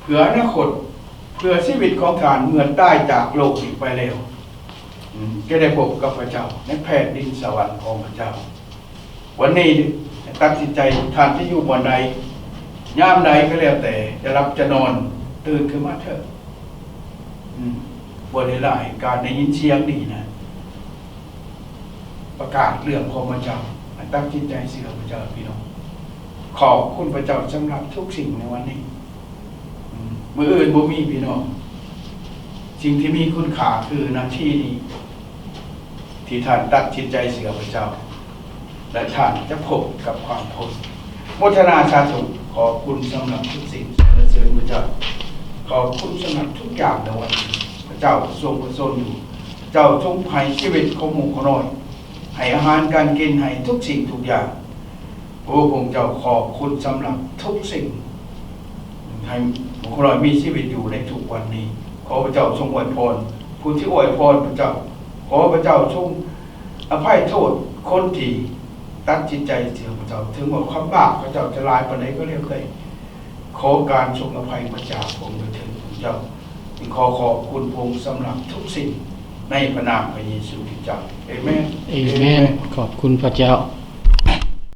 ເພື່ອອະນາຄົດ, ເພື່ອຊີວິດຂອງທ່ານເມື່ອຕາຍຈາກໂລກນີ້ໄປແລ້ວ ອາ ຈະໄດ້ພົບກັບພະເຈົ້າໃນແຜ່ນດິນສະຫວັນຂອງພະເຈົ້າ. ວັນນີ້ຕັດສິນໃຈ ທ່ານຈະຢູ່ບ່ອນໃດ ຍາມໃດກໍແລ້ວແຕ່ ຈະຫຼັບຈະນອນ ຕື່ນຂຶ້ນມາເທີດ. ອາ ບໍ່ໄດ້ຫຼາຍ ການໄດ້ຍິນສຽງນີ້ນະ ປະກາດເລື່ອງຂອງພະເຈົ້າ ໃຫ້ຕັດສິນໃຈເຊື່ອພະເຈົ້າ ພີ່ນ້ອງ. ຂອບຄຸນພະເຈົ້າສຳລັບທຸກສິ່ງໃນວັນນີ້. ອາ ມື້ອື່ນບໍ່ມີ ພີ່ນ້ອງ. ສິ່ງທີ່ມີຄຸນຄ່າຄືນາທີນີ້ ທີ່ທ່ານຕັດສິນໃຈເຊື່ອພະເຈົ້າ ແລະ ທ່ານຈະພົບກັບຄວາມພົ້ນ. ໂມທະນາສາທຸ. ຂອບຄຸນສຳລັບທຸກສິ່ງ. ສັນລະເສີນພະເຈົ້າ. ຂອບຄຸນສຳລັບທຸກຢ່າງໃນວັນນີ້. ພະເຈົ້າຊົງພະຊົນຢູ່. ພະເຈົ້າຊົງໃຫ້ຊີວິດຂອງໝູ່ຂ້ານ້ອຍ, ໃຫ້ອາຫານການກິນ, ໃຫ້ທຸກສິ່ງທຸກຢ່າງ. ໂອ້ ພະອົງເຈົ້າ, ຂອບຄຸນສຳລັບທຸກສິ່ງ ໃຫ້ໝູ່ຂ້ານ້ອຍມີຊີວິດຢູ່ໃນທຸກວັນນີ້. ຂໍພະເຈົ້າຊົງອວຍພອນຜູ້ທີ່ອວຍພອນພະເຈົ້າ. ຂໍພະເຈົ້າຊົງອະໄພໂທດຄົນທີ່ຕັດສິນໃຈເຊື່ອພະເຈົ້າ, ເຖິງວ່າຄວາມບາບເຂົາເຈົ້າຈະຫຼາຍປານໃດກໍແລ້ວແຕ່. ຂໍການຊົງອະໄພມາຈາກພະອົງໂດຍເທີດພະເຈົ້າ. ຈຶ່ງຂໍຂອບຄຸນພະອົງສຳລັບທຸກສິ່ງ ໃນພະນາມພະເຢຊູຄຣິດເຈົ້າ. ເອເມນ. ເອເມນ. ຂອບຄຸນພະເຈົ້າ.